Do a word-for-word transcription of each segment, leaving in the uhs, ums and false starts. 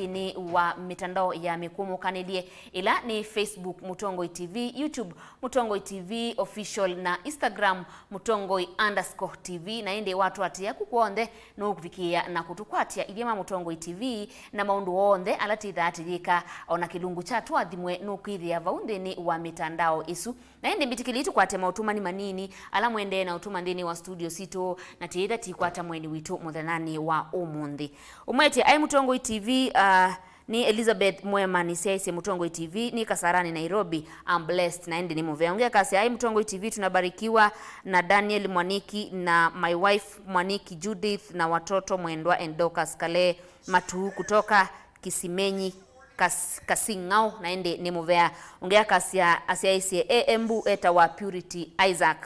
nthĩnĩ wa mĩtandao ya mĩkũmũkanĩlye, ĩla nĩ Facebook Mũtongoi T V, YouTube Mũtongoi T V Official, na Instagram Mũtongoi underscore T V. Na ĩndĩ watũatĩĩa ku kw'onthe, nũkũvikĩĩa na kũtũkwatya ithyĩ ma Mũtongoi T V, na maũndũ onthe ala twĩthaa tũyĩka, o na kĩlungu kya tũathimwe nũkwĩthĩa vau nthĩnĩ wa mĩtandao ĩsu. Na ĩndĩ mbĩtĩkĩlei tũkwate maũtũmani manini ala mũendee na ũtũma nthĩnĩ wa studio sitũ, na twĩĩtha tũikwata mũeni witũ mũthenyanĩ wa ũmũnthĩ. Ũmwetye aĩ Mũtongoi T V, ah, nĩ Elizabeth Mwema nĩsyaĩsye Mũtongoi T V, nĩ Kasarani, Nairobi, I'm blessed, na ĩndĩ nĩ mũvea. Ũngĩ akasya, aĩ Mũtongoi T V, tunabarikiwa na Daniel Mwaniki na my wife Mwaniki Judith na watoto mwendwa and Dorcas Kale Matuu kutoka Kisimenyi, Kas-, Kasing'ao, na ĩndĩ nĩ mũvea. Ũngĩ akasya asyaĩsye e Embu etawa Purity Isaac.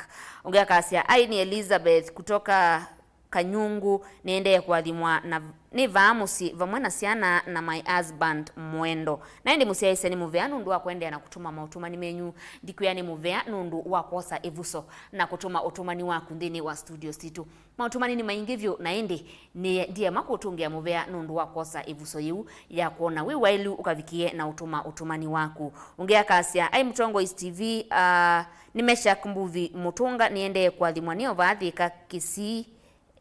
Ũngĩ akasya, ai nĩ Elizabeth kutoka Kanyungu, nĩendee kũathimwa na nĩ vaa mũsyĩ vamwe na syana na my husband Mwendo. Na ĩndĩ mũsyaĩĩsya nĩ mũvea nũndũ wa kũendeea na kũtũma maũtũmani menyu. Ndikwĩa nĩ mũvea nũndũ wa kwosa ĩvuso na kũtũma ũtũmani waku nthĩnĩ wa studio sitũ. Maũtũmani nĩ maingĩ vyũ, na ĩndĩ nĩ ndiema kũtũngĩa mũvea nũndũ wa kwosa ĩvuso yĩu ya kwona wĩ waĩlu ũkavikĩe na ũtũma ũtũmani waku. Ũngĩ akasya, ai Mũtongoi T V, ah, nĩ Meshak Mbuvi Mũtũnga, nĩendee kũathimwa nĩ ovaathĩka Kisii,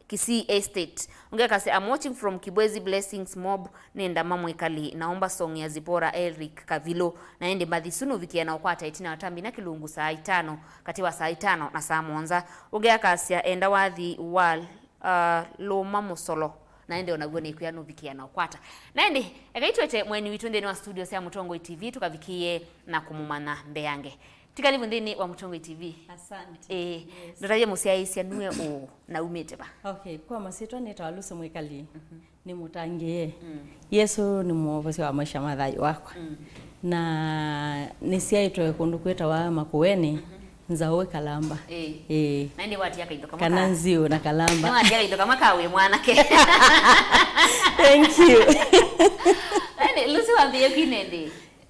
Kisii Estate. Ũngĩ akasya, I'm watching from Kibwezi, blessings mob, nĩ Ndama Mwĩkali, naomba song ya Zipporah Eric Kavilũ. Na ĩndĩ mbathi isu nũvikĩe na ũkwata ĩtina wa tambi na kĩlungu saa itano, katĩ wa saa itano na saa mũonza. Ũngĩ akasya, enda wathi wa, uh, Lũma Mũsolo. Na ĩndĩ o naw'o nĩkwĩa nũvikĩe na ũkwata. Na ĩndĩ, ekai twete mũeni witũ nthĩnĩ wa studio sya Mũtongoi T V tũkavikĩe na kũmũmanya mbeange. Tikalivu nthĩnĩ wa Mũtongoi T V. Asante. Ĩĩ, yes. Ndũtavye mũsyaĩĩsya nue ũũ na umĩte va? Okay, kwa masyĩtwa nĩtawa Lucy Mwĩkali. Mhm. Nĩ mũtangĩĩe. Mm. Yesũ nĩ mũovosya wa maisha ma thayũ wakwa. Mm. Na nĩsyaĩtwe kũndũ kwĩtawa Makueni, mhm, Nzaũĩ Kalamba. Ĩĩ. Ĩĩ. Na ĩndĩ watia kaindo kamwe kana ka- Nziũ na Kalamba. Nĩwatia kaindo kamwe ka wĩ mwanake. Thank you. Na ĩndĩ, Lucy wambĩĩe kwina ĩndĩĩ?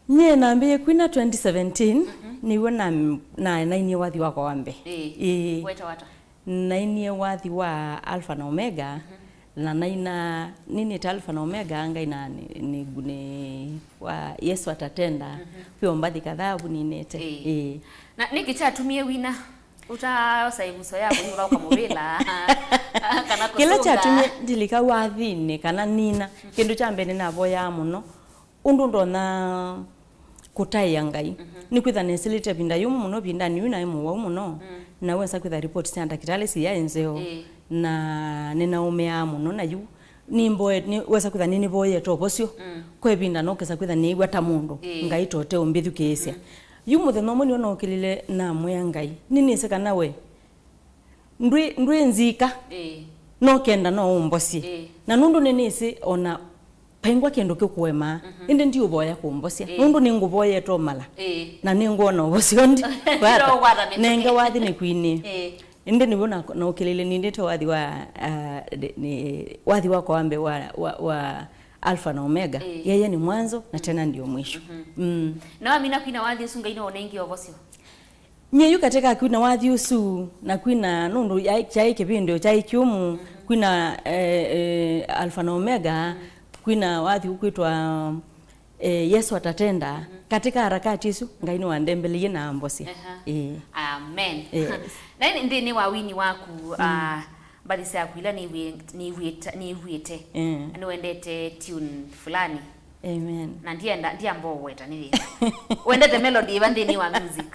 Nyie nambĩĩe kwina twenty seventeen, mhm, nĩw'o na, na, nainie wathi wakwa wa mbee. Ĩĩ. Ĩĩ. Wetawa ata? Nainie wathi wa Alpha na Omega, mhm, na naina, ninĩte Alpha na Omega, ngaina nĩ, nĩ, nĩ wa Yesu Atatenda, mhm, kwĩ o mbathi kadhaa vu ninĩte. Ĩĩ. Ĩĩ. Na nĩkĩ kyatumie wina? Ũtaosa ĩvuso yaku, nĩ ũthauka mũvĩla, kana kĩla kũsũnga? Kyatumie ndilika wathinĩ kana nina, kĩndũ kya mbee nĩnavoyaa mũno. Ũndũ ndonya kũtaĩa Ngai, mhm, nĩkwĩtha nesĩlĩte ĩvinda yũmũ mũno, ĩvindanĩ yu naĩ mũwau mũno, mm, na wesa kwĩtha report sya ndakĩtalĩ siyaĩ nzeo, ĩĩ, na nĩnaũmĩaa mũno, na yu nĩmboe-, nĩ-, wesa kwĩtha nĩnĩvoyete ũvosyo, mm, kwa ĩvinda nokesa kwĩtha nĩĩw'a ta mũndũ, ĩĩ, Ngai tote ũmbĩthukĩĩsya. Mm. Yu mũthenya ũmwe nĩw'o nookĩlile namwĩa Ngai, nĩnĩsĩ kana we ndwĩ, ndwĩ nzika, ĩĩ, no kenda no ũmbosye. Ĩĩ. Na nũndũ nĩnĩsĩ ona paingwa kĩndũ kĩkũemaa, mhm, ĩndĩ ndiũvoya kũmbosya. Ĩĩ. Nũndũ nĩngũvoyete ũmala. Ĩĩ. Na nĩngwona ũvosyo ndi. Ndĩraũkwata mĩtũkĩ. Nenge wathi nĩkwinĩe. Ĩĩ. Ĩndĩ nĩw'o na, naũkĩlĩle nindĩte wathi wa, ah, nĩ, nĩ, wathi wakwa wa mbee wa, wa, wa Alpha na Omega. Ĩĩ. Yeye ni mwanzo na tena ndio mwisho. Mhm. Mm. Na wamina kwina wathi ũsu Ngai nĩwaũnengie ũvosyo? Nyie yu katĩ ka kwina wathi ũsu, na kwina nũndũ yaĩ, kyaĩ kĩvĩndĩo kyaĩ kyũmũ, mhm, kwina, eh, eh, Alpha na Omega, mhm, kwina wathi ũkwĩtwa, eh, Yesu Atatenda. Mhm. Katĩ ka harakati ĩsu, Ngai nĩwandembeleie na ambosya. Aha. Ĩĩ. Amen. Yes. Na nĩ nthĩnĩ wa wini waku, mm, ah, mbathi syaku ila nĩw'ĩ-, nĩw'ĩta-, nĩw'ĩte, eh, nĩwendete tune fulani? Amen. Na ndienda, ndiamba ũweta nĩ wĩva. Wendete melody ĩva nthĩnĩ wa music?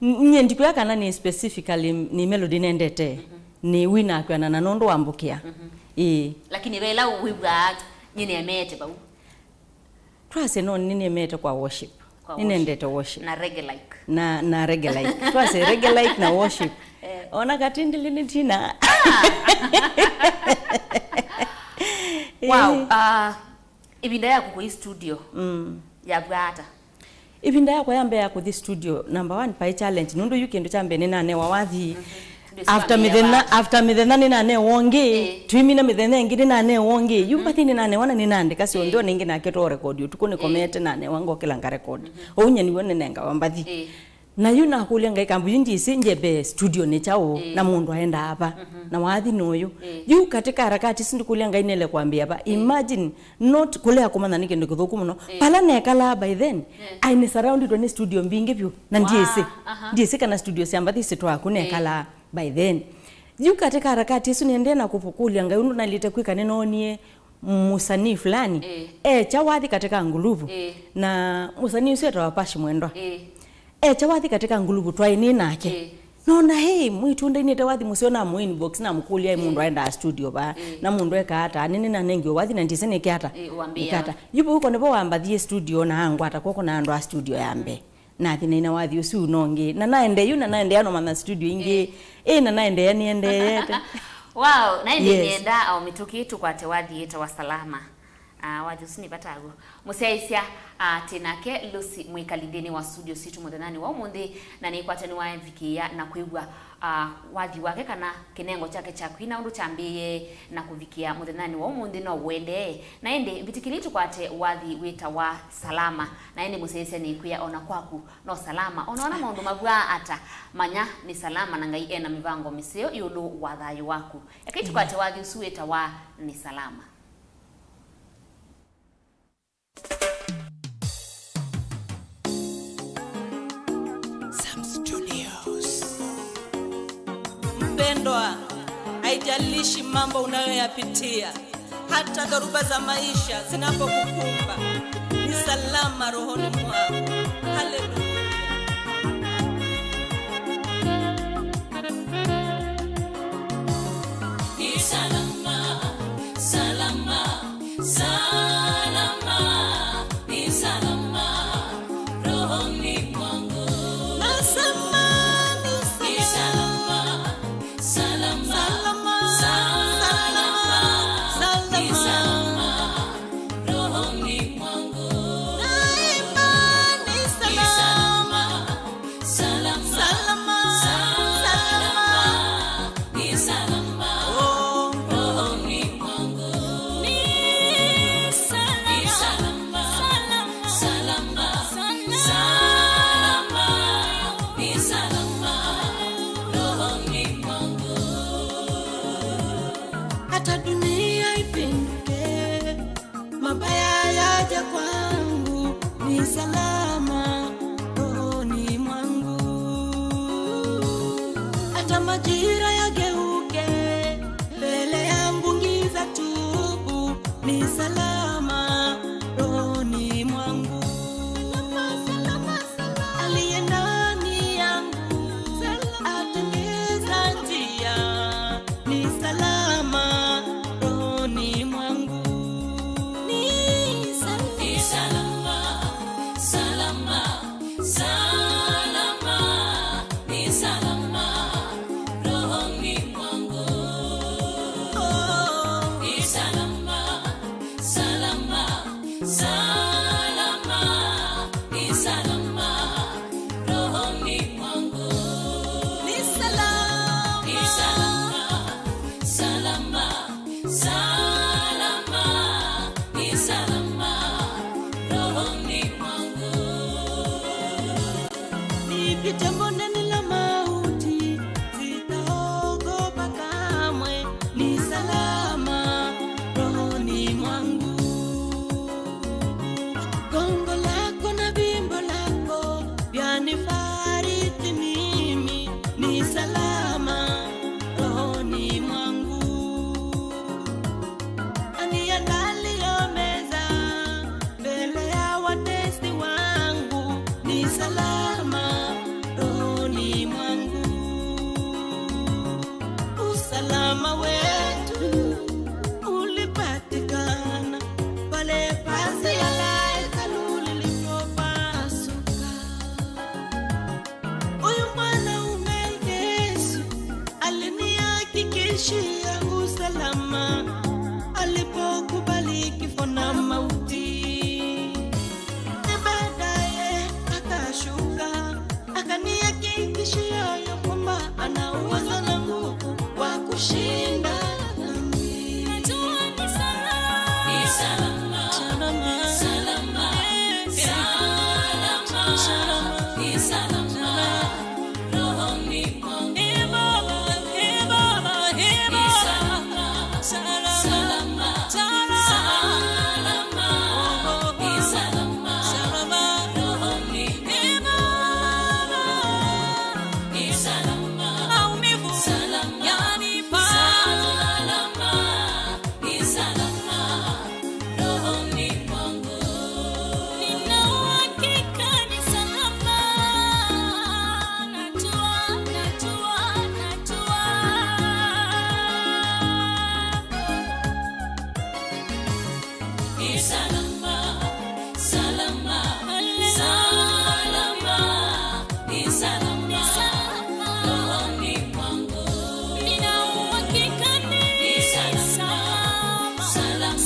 N-, nyie ndikwĩa kana nĩ specifically nĩ melody nendete. Mhm. Nĩ wina kwĩanana na nũndũ wambũkĩa. Mhm. Ĩĩ. Lakini ve ĩla wĩw'aa nyie nĩemeete vau? Twasye no nĩnĩmĩĩte kwa worship. Kwa worship. Nĩnendete worship. Na reggae like. Na, na reggae like. Twasye reggae like na worship. Eh. Ona katindili nĩ tina. Ah. Wow. Eh. Ah, ĩvinda yaku kũi studio, mm, yavw'a ata? Ĩvinda yakwa ya mbee ya kũthi studio, number one, paĩ challenge. Nũndũ yu kĩndũ kya mbee nĩnanewa wathi. Mhm. After mĩthenya, after mĩthenya nĩnanewa ũngĩ, eh, twimina mĩthenya ĩngĩ nĩnanewa ũngĩ. Yu, mhm, mbathi nĩnanewa na nĩnaandĩka syonthe, eh, ona ĩngĩ nake twaũrekodi ũtukũ nĩkomete, eh, nanewa ngokĩla ngarekodi. Mhm. Ũu nyie nĩw'o nĩnengawa mbathi. Eh. Na yu nakũlya Ngai, kambu yu ndyĩsĩ ndyĩmbe studio nĩ kyaũ, ĩĩ, na mũndũ aendaa va, mhm, na wathi nũyũ. Ĩĩ. Yu katĩ ka harakati isu ndikũlya Ngai nĩele kwambĩĩa va. Ĩĩ. Imagine, not kũlea kũmanya nĩ kĩndũ kĩthũku mũno. Ĩĩ. Pala nekalaa by then, ĩĩ, aĩ nĩsurrounditwe nĩ studio mbingĩ vyũ, na, wa, ndyĩsĩ, aha, ndyĩsĩ kana studio sya mbathi sitwaku, ĩĩ, nekalaa by then. Yu katĩ ka harakati isu nĩendee na kũkũlya Ngai ũndũ naĩlĩte kwĩka, nĩnoonie mũsanii fulani, ĩĩ, ekya wathi katĩ ka nguluvu. Ĩĩ. Na mũsanii ũsu etawa Pash Mwendwa. Ĩĩ. Ekya wathi katĩ ka nguluvu twaĩ nĩ nake. Ĩĩ. Nona, hey, mwĩĩtu ndainĩte wathi mũseo, namũ inbox, namũkũlya, ĩ, mũndũ, ĩĩ, aendaa studio va, ĩĩ, na mũndũ ekaa ata, nĩnĩ nanengiwe wathi na ndyĩsĩ nĩke ata. Ĩĩ, wambĩĩa. Nĩke ata. Yu vau ko nĩvo wambathie studio na angwata kw'oko na andũ a studio ya mbee. Nathi naina wathi ũsu nongi. Na naendee yu, na naendeea nomanya studio ingĩ. Ĩĩ. Ĩĩ, na naendeea nĩendeete. Wow, na ĩndĩ, yes, nĩenda, o, mĩtũkĩ tũkwate wathi ĩtawa Salama. Ah, wathi ũsu nĩ vata w'o. Mũsyaĩĩsya, ah, twĩ nake Lucy Mwikali nthĩnĩ wa studio sitũ mũthenyanĩ wa ũmũnthĩ, na nĩkwata nĩwavikĩĩa na kwĩw'a, ah, wathi wake kana kĩnengo kyake kya kwina ũndũ kyambĩĩe na kũvikĩa mũthenyanĩ wa ũmũnthĩ no ũendee. Na ĩndĩ mbĩtĩkĩlei tũkwate wathi wĩtawa Salama. Na ĩndĩ mũsyaĩĩsya nĩkwĩa, ona kwaku no salama. Ona ona maũndũ mavw'aa ata, manya nĩ salama, na Ngai ena mĩvango mĩseo ĩũlũ wa thayũ waku. Ekei tũkwate wathi ũsu wĩtawa Ni Salama. Sam Studios. Mpendwa, haijalishi mambo unayoyapitia, hata dhoruba za maisha zinapokukumba, ni salama rohoni mwako. Haleluya. Ni salama, salama, salama, ni salama rohoni mwangu. Nasema ni salama, salama, salama, ni salama rohoni mwangu. Naimba ni salama. Salama, salama, salama, ni salama, oh, rohoni mwangu. Ni salama, salama, salama, salama, ni salama rohoni mwangu. Hata dunia ipinduke, mabaya yaje kwangu, ni salama rohoni mwangu. Hata majira yageuke, mbele yangu giza tupu, ni salama rohoni mwangu. Aliye ndani yangu atengeza njia, ni salama rohoni mwangu. Ni salama, salama, salama, ni salama rohoni mwangu. Oh. Ni salama, salama, salama, ni salama rohoni mwangu. Ni salama. Ni salama, salama, salama, ni salama rohoni mwangu. Nipite bondeni la mauti, sitaogopa kamwe, ni salama rohoni mwangu. Gongo lako na fimbo lako vyanifariji mimi, ni salama rohoni mwangu. Aniandalia meza mbele ya watesi wangu, ni salama rohoni mwangu. Usalama wetu ulipatikana pale pazia la hekalu lilipopasuka. Huyu mwanaume Yesu alinihakikishia usalama alipokubali kifo na mauti. Na baadaye akashuka, akanihakikishia ya kwamba ana uwezo na nguvu wa kushinda dhambi. Najua ni salama. Ni salama. Salama. Salama. Salama. Ni salama. Salama, salama, salama, ni salama rohoni mwangu. Nina uhakika ni salama, salama,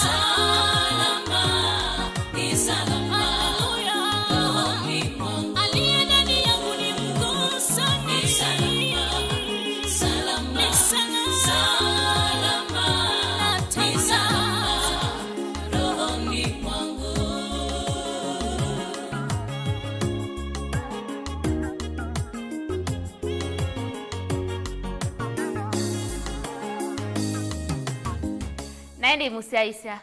salama, ni salama rohoni mwangu. Aliye ndani yangu ni mkuu sana. Ni salama, salama, salama, ni salama rohoni mwangu. Na ĩndĩ mũsyaĩĩsya.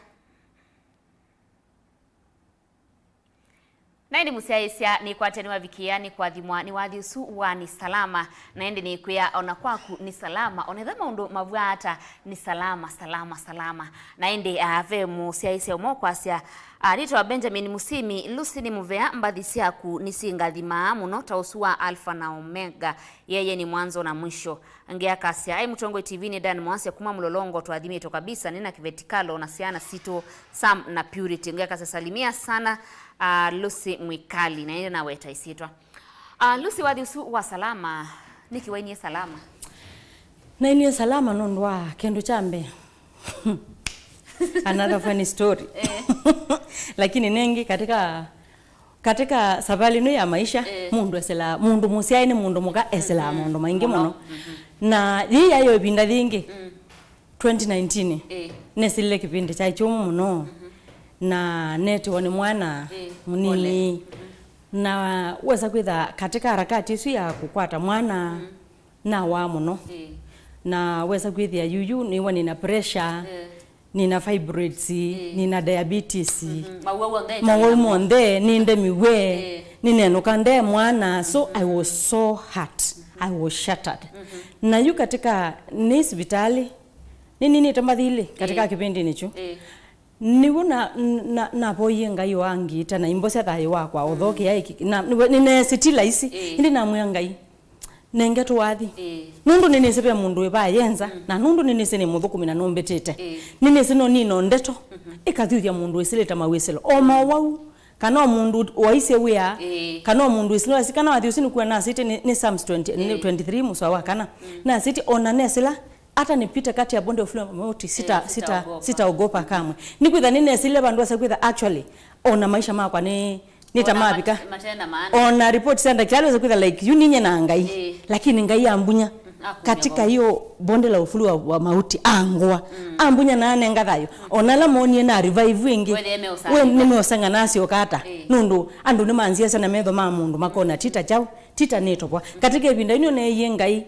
Na ĩndĩ mũsyaĩĩsya, nĩkwatya nĩwavikĩa, nĩkwathimwa nĩ wathi ũsu wa Ni Salama. Na ĩndĩ nĩkwĩa, ona kwaku ni salama, ona ethĩwa maũndũ mavw'a ata, ni salama, salama, salama. Na ĩndĩ, ah, ve mũsyaĩĩsya ũmwe ũkwasya, ah, nĩtawa Benjamin Musimi, Lucy nĩ mũvea, mbathi syaku nĩsyĩngathimaa mũno ta ũsu wa Alpha na Omega, yeye ni mwanzo na mwisho. Ngeakasya, ai Mũtongoi T V nĩ Dan Mwasya kuma Mlolongo, twathimĩtwe kabisa, nĩ na kĩveti Kalo na syana sitũ Sam na Purity. Ngeakasya, salimia sana, ah, Lucy Mwikali, na ĩndĩ naweta ĩsyĩtwa. Ah, Lucy, wathi ũsu wa Salama, nĩkĩ wainie Salama? Nainie Salama nũndũ wa kĩndũ kya mbee. Another funny story. Eh. Lakini nĩngĩ katika Katika safari ĩno ya maisha, eh, mũndũ esela, mũndũ mũsyaĩ nĩ mũndũ mũka esela, mhm, maũndũ maingĩ mũno. Mhm. Na yĩĩ yaĩ o ĩvinda yĩngĩ, mm, twenty nineteen, eh, nesilile kĩvĩndĩ kyaĩ kyũmũ mũno. Mhm. Na netiwa nĩ mwana, eh, mũnini. Pole. Mhm. Na wesa kwĩtha katika harakati ĩsu ya kũkwata mwana, mm, nawaa mũno. Eh. Na wesa kwĩthĩa yuyu nĩwa nĩna pressure. Eh. Nĩna fibroids, eh, nĩna diabetes. Mhm. Mawau onthe, mawau monthe, nĩndemiw'e, eh, nĩnenũka nde mwana. So, mhm, I was so hurt. I was shattered. Mhm. Na yu katika nĩ sivitali, nĩninĩte mbathi ilĩ katika, eh, kĩvĩndĩnĩ kyu. Eh. Nĩw'o na, na, navoyie Ngai o angiita na imbosya thayũ wakwa, although, mm, kĩyaĩ kĩ-, na, nĩwe-, nĩneesĩ ti laisi, eh, ĩndĩ namwĩa Ngai, nenge tũwathi. Ĩĩ. Nũndũ nĩnĩsĩ ve mũndũ wĩ vaa yenza, mm, na nũndũ nĩnĩsĩ nĩ mũthũkũmi na nũmbĩtĩte. Ĩĩ. Nĩnĩsĩ no nino ndeto, mhm, ĩkathuthya mũndũ wĩsĩlĩte mawĩsĩlo. O mawau, kana o mũndũ waisye wĩa, ĩĩ, kana o mũndũ wĩsĩlĩte, kana wathi ũsu nĩkuwa nasĩte nĩ, nĩ Psalms twenty, nĩ, ĩĩ, twenty-three mũsoa wa kana. Mm. Nasĩte, ona nesĩla, hata nipite kati ya bonde ya uvuli wa mauti, sita-, ĩĩ, sita-, sitaogopa, sitaogopa kamwe. Nĩkwĩtha nĩnesĩlile vandũ asa kwĩtha actually, ona maisha makwa nĩ nĩ ta mavika. Mat-, mate na maana. Ona report sya ndakĩtalĩ wesa kwĩtha like, yu ninye na Ngai. Ĩĩ. Lakini Ngai ambunya. Mm, akumya katika hiyo bonde la uvuli wa, wa mauti, angwa. Mm. Ambunya na anenga thayũ. Mm. Ona ala monie na revive ĩngĩ. We nĩmeũsanga. We nĩmeũsanga nasyoka ata. Ĩĩ. Nũndũ andũ nĩmanziasya na metho ma mũndũ makona ti ta kyaũ, ti ta nĩtovoa. Mm. Katika ĩvinda ĩno neeie Ngai,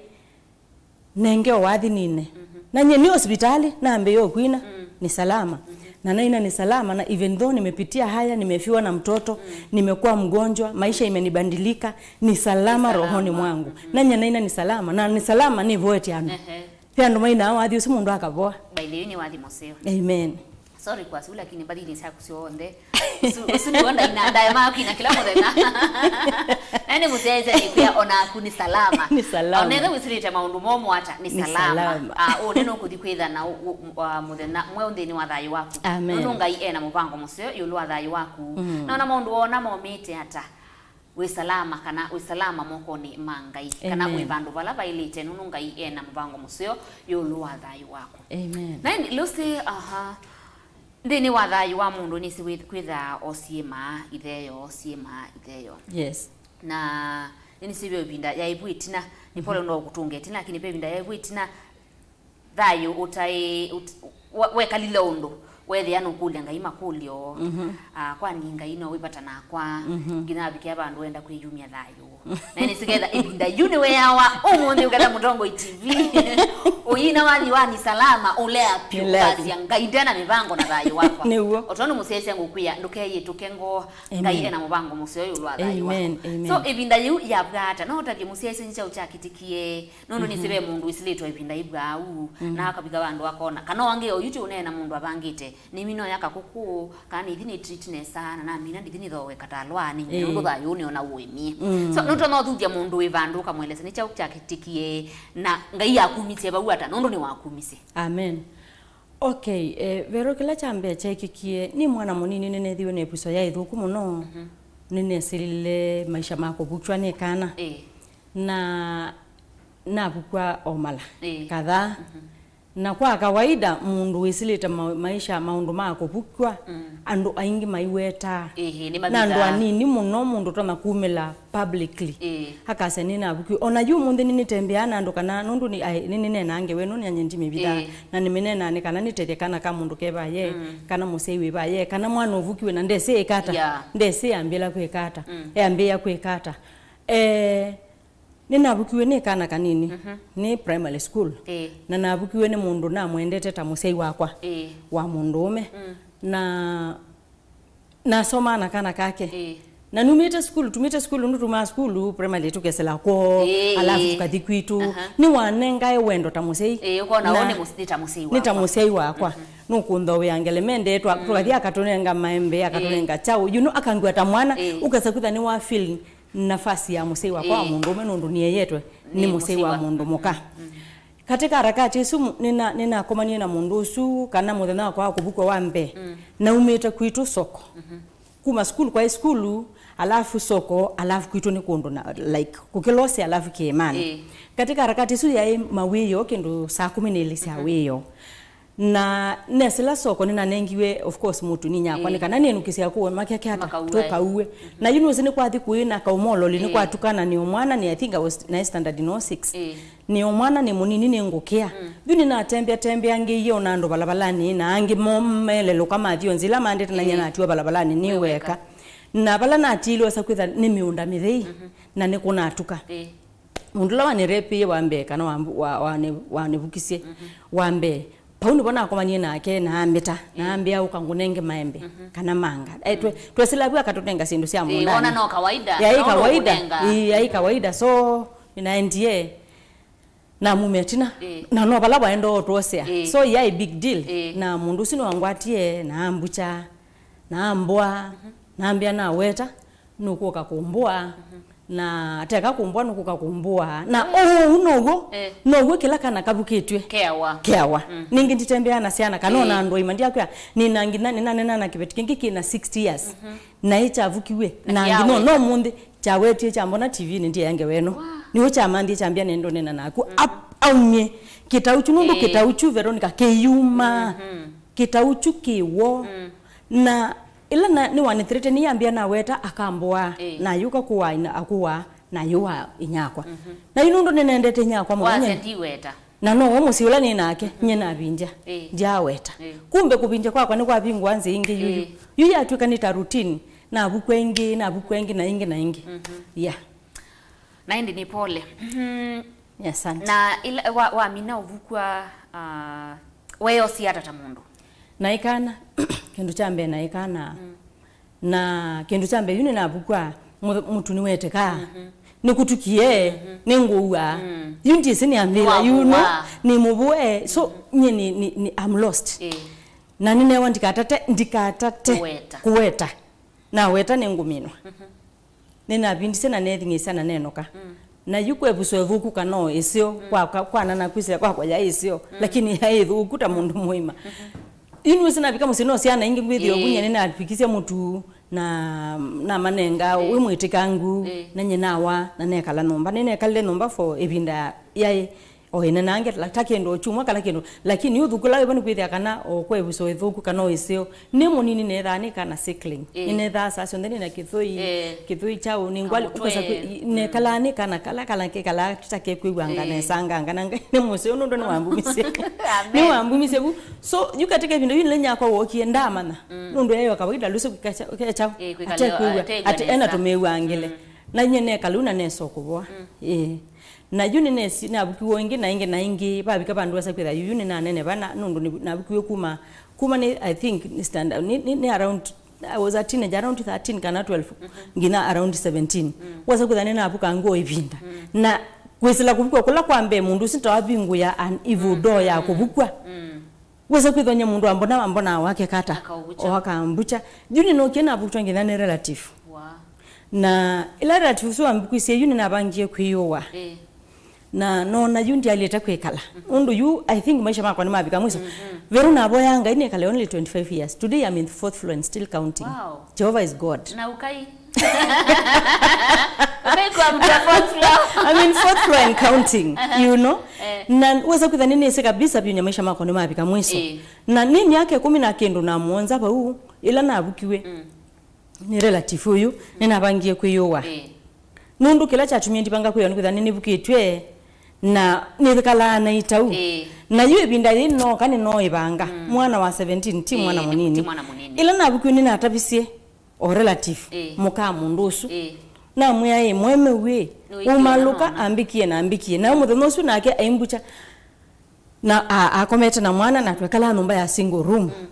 nenge o wathi nine. Mhm. Na nye nĩ hospitali, nambĩĩa o kwina, mm, ni salama. Mhm. Na naina ni salama, na even though nimepitia haya, nimefiwa na mtoto, mm, nimekuwa mgonjwa, maisha imenibadilika, ni salama rohoni mwangu. Ni salama. Mhm. Na nye naina ni salama, na ni salama nĩvoete andũ. Ehe. Ve andũ mainaa wathi ũsu mũndũ akavoa. By the way, nĩ wathi mũseo. Amen. Sorry kwa su, lakini mbathinĩ syaku syonthe. Ũsu, ũsu nĩw'o ndaina ndaema kwina kĩla mũthenya. Na nĩ mũsyaĩĩsya nĩkwĩa onaku ni salama. Ni salama. Ona ethĩwa wĩsĩlĩte maũndũ momũ ata, ni salama. Ni salama. Ah, ũũ nĩ nũkũthi kwĩtha na ũ-, ũ-, ah, mũthenya mweũ nthĩnĩ wa thayũ waku. Amen. Nũndũ Ngai ena mũvango mũseo ĩũlũ wa thayũ waku. Mm. Na ona maũndũ wona momĩte ata, wĩ salama, kana wĩ salama mokonĩ ma Ngai, kana, amen, wĩ vandũ vala vaĩlĩte, nũndũ Ngai ena mũvango mũseo ĩũlũ wa thayũ waku. Amen. Na ĩndĩ Lucy, aha, nthĩnĩ wa thayũ wa mũndũ nĩsĩ wĩ-, kwĩthaa o syĩmaa itheeo, syĩmaa itheeo. Yes. Na nĩnĩsĩ ve ĩvinda yaĩ vu ĩtina, nĩ pole, mhm, no kũtũnga ĩtina, lakini ve ĩvinda yaĩ vu ĩtina, thayũ ũtaĩ, ũt-, wa-, wekalile ũndũ weethĩa nũkũlya Ngai makũlyo. Mhm. Ah, kwani Ngai no wĩ vata nakwa? Mhm. Nginya avikĩa vandũ wenda kwĩyumya thayũ. Na nĩsĩ ketha ĩvinda yu nĩweawa, ũmũnthĩ ũketha Mũtongoi T V ũyina wathi wa ni salama, ũlea pyũ, ũlea pyũ, ũkasya, "Ngai ndena mĩvango na thayũ wakwa." Nĩw'o. O tondũ mũsyaĩĩsya ngũkwĩa, ndũkeyĩtũke ngoo. Ngai, amen, ena mũvango mũseo ĩũlũ wa thayũ waku. Amen, amen. So, ĩvinda yĩu yavw'a ata? No ũtavye mũsyaĩĩsya nĩ kyaũ kyakĩtĩkie? Nũndũ, mhm, nĩsĩ ve mũndũ wĩsĩlĩtwe ĩvinda ĩvw'aa ũu, mm, na akavika vandũ akona, kana o angĩ oyu ti ũneena mũndũ avangĩte, nĩmina oya kakũkũ, kana nĩthi nĩ treat nesa, na namina ndithi nĩthoowe katalwa nĩnyie, ĩĩ, nũndũ thayũ nĩona ũũĩmie. Mm. So, nũtonya ũthuthya mũndũ wĩ vandũ ũkamwelesya nĩ kyaũ kyakĩtĩkie, na Ngai akumisye vau ata, nũndũ nĩwakumisye. Amen. Okay, eh, vero kĩla kya mbee kyeekĩkie, nĩ mwana mũnini nĩneethiwe na ĩvuso ya ĩthũku mũno. Mhm. Nĩnesilile maisha ma kũvukywa nĩ kana. Ĩĩ. Na navukw'a o mala. Ĩĩ. Kadhaa. Mhm. Na kwa kawaida, mũndũ wĩsilĩte ma-, maisha, maũndũ ma kũvukw'a, mm, andũ aingĩ maiwetaa. Ĩĩ, na andũ nĩmavithaa. Anini mũno mũndũ ũtonya kumĩla publicly. Ĩĩ. Akasya, "Nĩnavukw'e." O na yu ũmũnthĩ nĩnĩtembeaa na andũ kana nũndũ nĩ, ai, nĩ, nĩneenaa ngewa ĩno nĩnanyie ndimĩvithaa. Ĩĩ. Na nĩmĩneenaa nĩ kana nĩtethye kana ka mũndũ ke vaye, mm, kana mũsyai wĩ vaye, kana mwana ũvukiwe na ndesĩ ĩka ata. Yeah. Ndesĩ ambĩla kwĩka ata. Mm. Eambĩĩa kwĩka ata. Eh, nĩnavukiwe nĩ kana kanini, mhm, nĩ primary school. Ĩĩ. Na navukiwe nĩ mũndũ namwendete ta mũsyai wakwa, ĩĩ, wa mũndũũme. Mm. Na nasomaa na kana kake. Ĩĩ. Na numĩte sukulu, tumĩte sukulu, nũtumaa sukulu, primary tũkesela kwoo, ĩĩ, alafu tũkathi kwitũ. Aha. Nĩwanengae wendo ta mũsyai. Ĩĩ, ũkona na ũũ nĩ mũs-, nĩ ta mũsyai nĩ ta wakwa. Mũsyai wakwa. Mhm. Nũkũnthoea ngelemende, twa-, mm, tũkathi akatũnenga maembe, akatũnenga, ĩĩ, kyaũ. You know, akangw'a ta mwana, ĩĩ, ũkesa kwĩtha nĩ wa feel nafasi ya mũsyai wakwa wa, ĩĩ, mũndũũme nũndũ nĩeyetwe nĩ, nĩ mũsyai mũsyai wa, wa mũndũ mũka. Mm. Katĩ ka harakati ĩsu, mu-, nĩna-, nĩnakomanie na mũndũ ũsu, kana mũthenya wakwa wa kũvukw'a wa mbee, mm, naumĩte kwitũ soko. Mhm. Kuma sukulu kwaĩ sukulu, alafu soko, alafu kwitũ nĩ kũndũ na, like, kũkĩlose, alafu kĩĩmanĩ. Ĩĩ. Katĩ ka harakati ĩsu yaĩ mawĩoo, kĩndũ saa kũmi na ilĩ sya, mhm, wĩoo. Na nesĩla soko nĩnanengiwe, of course, mũtuni nyakwa, ĩĩ, nĩ kana nĩnũkĩsya kũwe makeke ata, makaue, tũkaue. Mhm. Na yu nũsĩ nĩkwathi kũĩ na kaumololi, ĩĩ, nĩkwatukana nĩ o mwana, nĩ, I think I was naĩ standard no six. Ĩĩ. Nĩ o mwana, nĩ mũnini, nĩ ngũkĩa. Mm. Yu nĩnatembea tembea ngĩie ona andũ valavalanĩ, na angĩ mo melelũka mathi o nzĩa ila maendete na, ĩĩ, nyie natiwa valavalanĩ nĩ weka. Wĩ weka. Na vala natiilwe sa kwĩtha nĩ mĩũnda mĩthei, mhm, na nĩkũnatuka. Ĩĩ. Mũndũ ũla wanĩrepie wa mbee kana wa, wa, wa, wanĩvukisye, mhm, wa mbee, vau nĩvo nakomanie nake, na ambĩta, na, ĩĩ, ambĩa, "Ũka ngũnenge maembe, mhm, kana manga." Eh, twe-, mm, twesĩla vu akatũnenga syĩndũ sya, ĩĩ, mũũndanĩ. Wona no kawaida, yaĩ no kawaida, ũkũnenga. Ĩĩ, yaĩ kawaida. So nĩnaendie, namumya ĩtina, ĩĩ, na no vala waenda ũtwosea. Ĩĩ. So yaĩ big deal. Ĩĩ. Na mũndũ ũsu nĩwangwatie, na ambukya, na ambũa, mhm, na ambĩa naweta, nũkũka kũmbũa, mhm, na teka kũmbũa, nũkũka kũmbũa. Na, mm, ũu now'o, eh, now'o kĩla kana kavukĩtw'e. Keawa. Keawa. Mm. Ningĩ nditembeaa na syana, kana, eh, ona andũ aima ndyakwĩa, nĩna nginya, nĩnanena na kĩveti kĩngĩ kĩna sixty years. Mhm. Na ĩkyavukiw'e. Na na nginya kyawe. No ũmũnthĩ kyawetie kyambona T V-inĩ ndĩea ngewa ĩno. Wow. Nĩw'o kyamanthie kyambĩa nĩndũnena naku. Mm. Ap-, aumye kĩtau kyu, nũndũ, eh, kĩtau kyu, Veronica, kĩyuma. Mhm. Kĩtau kyu kĩ woo. Mm. Na ĩla na, nĩwanĩthĩrĩte nĩyambĩa naweta akambũaa, ĩĩ, na ayũka kũaa ina-, akũaa, na ayũaa inyakwa. Mhm. Na yu nũndũ nĩnendete inyakwa mũno, wasya nye ndiweta. Na nowe mũsyĩ ũla nĩ nake, mhm, nye navindya. Ĩĩ. Ndyaweta. Ĩĩ. Kumbe kũvindya kwakwa nĩkwavingũa nzĩa ingĩ yuyu. Ĩĩ. Yu yatw'ĩka nĩ ta routine, navukw'a ĩngĩ, navukw'a ĩngĩ, na ĩngĩ, na ĩngĩ. Mhm. Yeah. Na ĩndĩ nĩ pole. Mhm. Asante. Na ĩla wa-, wamina ũvukw'a, ah, weeyosie ata ta mũndũ? Naĩ kana, kĩndũ kya mbee naĩ kana. Mm. Na kĩndũ kya mbee yu nĩnavukw'a, mũ-, mũtu nĩwetekaa. Mhm. Nĩkũtukie, mhm, nĩngũua. Mm. Yu ndyĩsĩ nĩambĩla, you know, nĩwavũwa, nĩ mũvũe. So, mhm, nye nĩ, nĩ, nĩ, I'm lost. Ĩĩ. Na nĩneewa ndikatate, ndikatate kũweta. Kũweta. Naweta nĩngũminwa. Mhm. Nĩnavindisye na neething'ĩĩsya na nenũka. Mm. Na yu kwevuswa ĩthũku kana o ĩseo, mm, kwa, kwa, kwana na kwĩsĩla kwakwa yaĩ ĩseo, mm, lakini yaĩ ĩthũku ta mũndũ mũima. Mhm. Yu nĩwĩsĩ navika mũsyĩ no syana ingĩ ngwĩthĩwa, ĩĩ, vunya nĩnavikisye mũtu na namanenga, ĩĩ, wĩ mwĩtĩkangu, ĩĩ, na nyie nawa na nekala nyũmba. Nĩnekalile nyũmba for ĩvinda yaĩ o ĩnenange, la-, ta kĩndũ o kyumwa kala kĩndũ, lakini ũthukũla wĩvo nĩkwĩthĩa kana o kwa ĩvuso ĩthũku kana o ĩseo, nĩ mũnini neethaa nĩ kana sickling. Ĩĩ. Nĩneethaa saa syonthe nĩna kĩthũi, ĩĩ, kĩthũi kyaũ, nĩ ngwali, ũkosa kwĩ-, ĩĩ, nekalaa nĩ kana kala, kala kĩkalaa kĩtakekwĩw'anga, ĩĩ, nesa nganga na Ngai nĩ mũseo nũndũ nĩwambumisye. Amen. Nĩwambumisye vu. So, yu katika ĩvinda yu nĩla nyakwa wokie, ndamanya. Mm. Nũndũ yaĩ o kawaida, lũsĩ kwĩka kya-, kya-, kyaũ, ĩĩ, kwĩka atekwĩw'a, leo, atekwĩw'a ate ena nesa. Tũmĩw'angĩle. Mm. Na nyie nekala u na nesa o kũvoa. Mm. Ĩĩ. Na yu nĩnesi-, navukiwe ĩngĩ na ĩngĩ na ĩngĩ, vavika vandũ wesa kwĩtha yu, yu nĩnaneneva na, nũndũ nĩ-, navukiwe kuma, kuma nĩ, I think, nĩ standard, nĩ, nĩ, nĩ around, I was a teenager, around thirteen kana twelve, mhm, nginya around seventeen. Mm. Wesa kwĩtha nĩnavuka ngoo ĩvinda. Mm. Na kwĩsĩla kũvukwa kũla kwa mbee, mũndũ ũsu tawavingũya an evil, mm, door ya, mm, kũvukwa. Mm. Wesa kwĩthony'a mũndũ ambona, ambona wake kata. Akaũvukya. O akambucha. Yu nĩnookie navukywa nginya nĩ relative. Wa. Na ĩla relative ũsu wambukisye yu nĩnavangie kwĩyũa. Ĩĩ. Na nona yu ndyaĩlĩte kwĩkala. Ũndũ yu, I think maisha makwa nĩmavika mwiso. Veũ navoyaa Ngai nĩkale only twenty-five years. Today I'm in the fourth floor and still counting. Wow. Jehovah is God. Na ũkai. Ũkai kwa mtu wa fourth floor. I'm in fourth floor and counting, you know? Eh. Na wesa kwĩtha nĩnĩsĩ kabisa vyũ nya maisha makwa nĩmavika mwiso. Eh. Na nĩ myaka ĩkũmi na kĩndũ na mũonza vau, ĩla navukiwe. Mm. Nĩ relative ũyũ, nĩnavangie kwĩyũa. Ĩĩ. Nũndũ kĩla kyatumie ndivanga kwĩyũa nĩ kwĩthĩa nĩnĩvukĩtw'e, na nĩkalaa na itau. Ĩĩ. Na yu ĩvinda yĩĩ nooka nĩnooĩvanga. Mm. Mwana wa seventeen, ti mwana mũnini. Ĩĩ, ti mwana mũnini. Ĩla navukiwe nĩnatavisye o relative, ĩĩ, mũka mũndũ ũsu. Ĩĩ. Namwĩa, "Ĩ, mwemeu ĩ, ũmalũka ambĩkie na ambĩkie." Na mũthenya ũsu nake aimbukya. Na a-, akomete na mwana, na twekalaa nyũmba ya single room. Mm.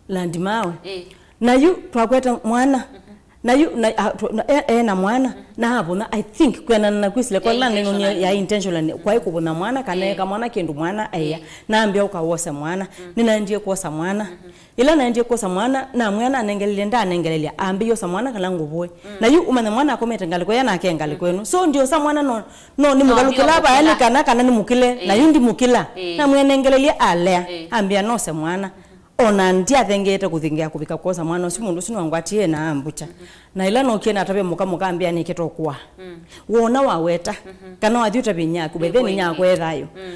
Landmawe. Eh. Na yu twakwete mwana. Mm-hmm. Na yu, na, a, tw-, na, e, e na mwana. Mm-hmm. Na avũna, I think, kwĩanana na kwĩsĩla kwa, eh, la neno intentionally, ya intentionally. Mm-hmm. Kwaĩ kũvũna mwana, kana, eh, eka mwana kĩndũ mwana aĩa. Eh. Nambĩa ũka wose mwana. Mm-hmm. Nĩnaendie kwosa mwana. Mm-hmm. Ĩla naendie kwosa mwana, namwĩa nanengelelye, ndanengelelya, ambĩie osa mwana kana ngũvũe. Mm. Na yu ũmanye mwana akomete ngalĩko ĩya nake ngalĩko ĩno. Mm-hmm. So, ndiosa mwana no, no, nĩmũvalũkĩla vaya nĩ kana, kana nĩmũkĩle, na yu ndimũkĩla. Ĩĩ. Namwĩa nengelelye alea, ĩĩ, ambĩa nose mwana. Mhm. Ona ndyathengete kũthingĩa kũvika kwosa mwana ũsu, mũndũ ũsu nĩwangwatie na ambukya. Mhm. Na ĩla nokie natavya mũka, mũka ambĩa nĩkĩte ũkũa. Mm. Wona waweta, mhm, kana wathi ũtavya nyaku, bethe nĩ nyaku e thayũ. Mm.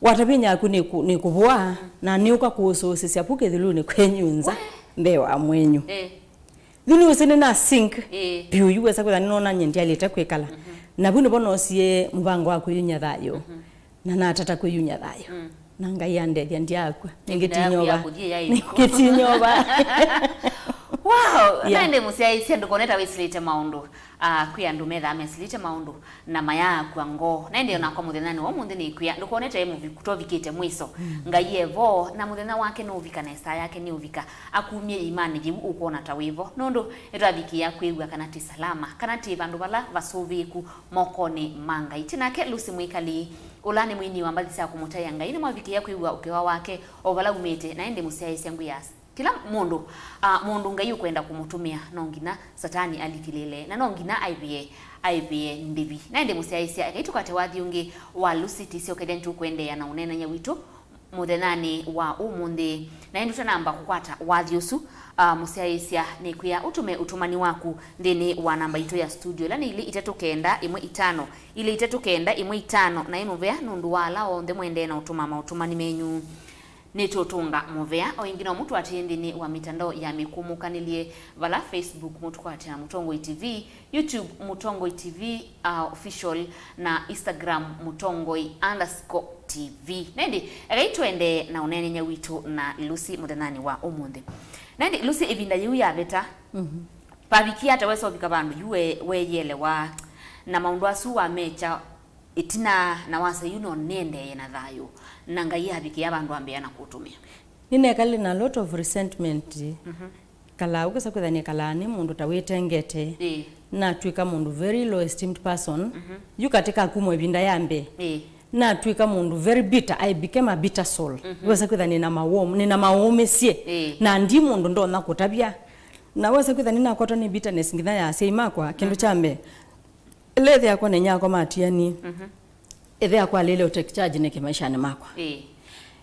Watavya nyaku nĩ kũ-, nĩ kũvũa, mm, na nĩũka kũũsũsĩsya vu kĩthũlũnĩ kwenyu nza, we, mbee wa mwenyu. Ĩĩ. Yu nĩwĩsĩ nĩna sink, ĩĩ, vyũ, yu wesa kwĩtha nĩnonany'e ndyaĩlĩte kwĩkala. Mhm. Na vu nĩvo noosie mũvango wa kwĩyumya thayũ. Mhm. Na natata kwĩyumya thayũ. Mm. Na Ngai andethya ndyaakw'a. Nĩngĩ tinyova. Nĩngĩ tinyova. Wow! Yeah. Na ĩndĩ mũsyaĩĩsya ndũkone ta wĩsĩlĩte maũndũ. Ah, kwĩ andũ methaa mesĩlĩte maũndũ na mayaakw'a ngoo. Na ĩndĩ o nakwa mũthenyanĩ wa ũmũnthĩ nĩkwĩa, ndũkone ta e mũviku, tovikĩte mwiso. Mm. Ngai e vo, na mũthenya wake nũũvika, na ĩsaa yake nĩũvika. Akumye ĩimanĩ yĩu ũkwona ta wĩ vo. Nũndũ nĩtwavikĩĩa kwĩw'a kana twĩ salama, kana twĩ vandũ vala vasũvĩĩku mokonĩ ma Ngai. Twĩ nake Lucy Mwĩkali, ũla nĩ mwini wa mbathi sya kũmũtaĩa Ngai, nĩmwavikĩĩa kwĩw'a ũkewa wake o vala umĩte, na ĩndĩ mũsyaĩĩsya ngwĩa kĩla mũndũ, ah, mũndũ Ngai ũkwenda kũmũtũmĩa, no nginya Satani alikĩlĩle, na no nginya aĩvĩe, aĩvĩe ndĩvi. Na ĩndĩ mũsyaĩĩsya, ekai tũkwate wathi ũngĩ wa Lucy, tĩsyokethya nĩtũkũendeea na ũneenany'a witũ mũthenyanĩ wa ũmũnthĩ. Na ĩndĩ tũtanamba kũkwata wathi ũsu, ah, mũsyaĩĩsya nĩkwĩa ũtũme ũtũmani waku nthĩnĩ wa namba itũ ya studio, ĩla nĩ ilĩ itatũ kenda ĩmwe itano, ilĩ itatũ kenda ĩmwe itano, na ĩ mũvea nũndũ wa ala onthe mũendee na ũtũma maũtũmani menyu. Nĩtũtũnga mũvea. O ĩngĩ no mũtũatĩĩe nthĩnĩ wa mĩtandao ya mĩkũmũkanĩlye, vala Facebook mũtũkwate na Mũtongoi T V, YouTube Mũtongoi T V, uh, Official, na Instagram Mũtongoi underscore T V. Na ĩndĩ, ekai tũendee na ũneenany'a witũ na Lucy mũthenyanĩ wa ũmũnthĩ. Na ĩndĩ, Lucy, ĩvinda yĩu yavĩta, mhm, vavikie ata wesa ũvika vandũ yu we-, weeyĩelewa na maũndũ asu wamekya ĩtina na wasa yu no nĩendeeye na thayũ, na Ngai avikĩa vandũ ambĩa na kũtũmĩa? Nĩnekalĩ na lot of resentment. Mhm. Kalaa ũkesa kwĩtha nĩkalaa nĩ mũndũ ta wĩtengete. Ĩĩ. Natw'ĩka mũndũ very low esteemed person. Mhm. Yu katĩ ka kuma ĩvinda ya mbee. Ĩĩ. Natw'ĩka mũndũ very bitter. I became a bitter soul. Mhm. Wesa kwĩtha nĩna mawom-, nĩna mawũmĩsye. Ĩĩ. Na ndi mũndũ ndonya kũtavya. Na wesa kwĩtha nĩnakwatwa nĩ bitterness nginya ya asyai makwa. Kĩndũ kya mbee, ĩla ĩthe yakwa na inyia wakwa matianie, mhm, ĩthe yakwa alĩle ũtake charge nĩkĩ maishanĩ makwa. Ĩĩ.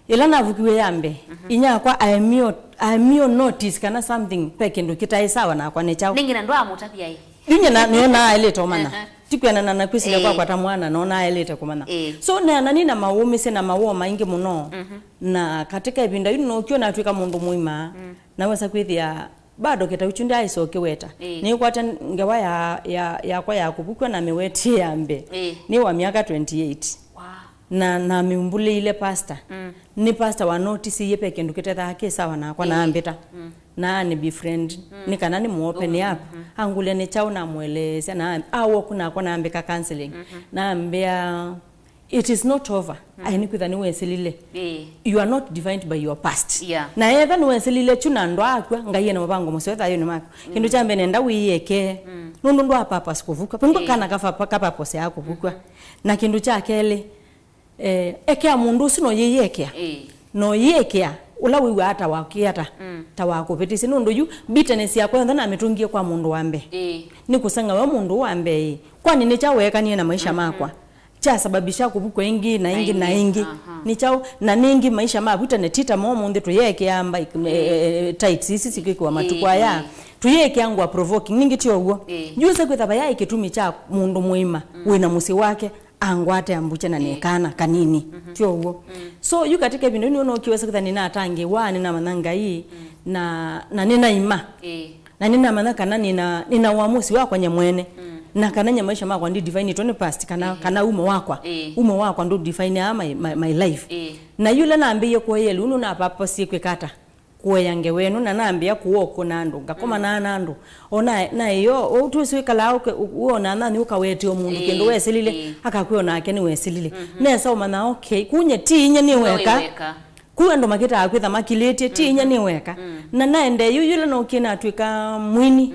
Ĩla navukiwe ya mbee, mhm, inyia wakwa aemio, aemio notice kana something, ve kĩndũ kĩtaĩ sawa nakwa nĩ kyaũ. Nĩngĩ na ndwaamũtavya ĩ. Yu nyie na, nĩona aĩlĩte ũmanya. Aha. Ti kwĩanana na kwĩsĩla, ĩĩ, kwakwa ta mwana, nona aĩlĩte kũmanya. Ĩĩ. So, neana nĩ na mawũmĩsye na mawoo maingĩ mũno. Mhm. Na katika ĩvinda yu nokyo natw'ĩka mũndũ mũima. Mm. Nawesa kwĩthĩa bado kĩtau kyu ndyaĩsa ũkĩweta. Ĩĩ. Nĩkwate ngewa ya, ya, yakwa ya kũvukw'a na mĩwetie ya mbee. Ĩĩ. Nĩ wa myaka twenty-eight. Wow. Na, na namĩumbũlĩile pastor. Mm. Nĩ pastor wanotisiie ve kĩndũ kĩtethaa kĩ sawa nakwa, ĩĩ, na ambĩta. Mm. Na nĩ befriend. Mm. Nĩ kana nĩ mũopen up. Mm-hmm. Angũlya nĩ kyaũ, namũeleesya, na a walk nakwa na ambĩka counseling. Mm-hmm. Na ambĩa, it is not over. Mm. Ai, nĩkwĩtha nĩwesĩlile. Ĩĩ. You are not defined by your past. Yeah. Na etha nĩwesĩlile kyu na ndwaakw'a, Ngai ena mũvango mũseo thayũnĩ maku. Mm. Kĩndũ kya mbee nenda wĩyĩekee. Mm. Nũndũ ndwaa purpose kũvukw'a. Pengwa, ĩĩ, kana ka purpose ya kũvukw'a. Mm-hmm. Na kĩndũ kya kelĩ, eh, ekea mũndũ ũsu no yĩyĩekea. Ĩĩ. No yĩekea ũla wĩw'aa ta wakĩata, mm, ta wakũvĩtĩsye. Nũndũ yu bitterness yakwa yonthe namĩtũngie kwa mũndũ wa mbee. Ĩĩ. Nĩ kũseng'a we mũndũ wa mbee ĩ. Kwani nĩ kyaũ weekanie na maisha, mhm, makwa? kyasababisha kũvukwa ĩngĩ na ĩngĩ na ĩngĩ. Aha. Nĩ kyaũ? Na nĩngĩ maisha ma vu tene ti ta mo ũmũnthĩ tũyeekĩaa mbai-, eh, tights ici sikwĩkĩwa matukũ aya. Tũyĩkĩa ngũa provoking, nĩngĩ ti ũw'o. Ĩĩ. Yu ũsa kwĩtha vayaĩ kĩtumi kya mũndũ mũima wĩna mũsyĩ wake angwate ambukye na nĩ kana kanini. Ti ũw'o? So, yu katika ĩvinda yu nĩwona ũkĩwesa kwĩtha nĩnatangĩĩwa, nĩnamanya Ngai, na, na nĩnaima. Ĩĩ. Na nĩnamanya kana nĩna, nĩna uamusi wakwa nye mwene. Na kana nye maisha makwa ndi divinitwe nĩ past, kana, kana umo wakwa. Ĩĩ. Umo wakwa ndũ define my, my, my life. Ĩĩ. Na yula nambĩie kuoya lĩu nũnapapasie kwĩka ata? Kuoya ngewa ĩno, na nambĩa kũwalk na andũ, ngakomana na andũ. Ona na ĩyo, ũu twĩsĩ wĩkalaa ũke-, wona nani ũkaweteo mũndũ kĩndũ wesilile, akakwĩa onake nĩwesilile. Nesa ũmanya, okay, kunye ti inye nĩ weka. Kũ andũ makĩtaa kwĩtha makilĩtye, ti inya nĩ weka. Na naendee yu yĩla nookie natw'ĩka mwini,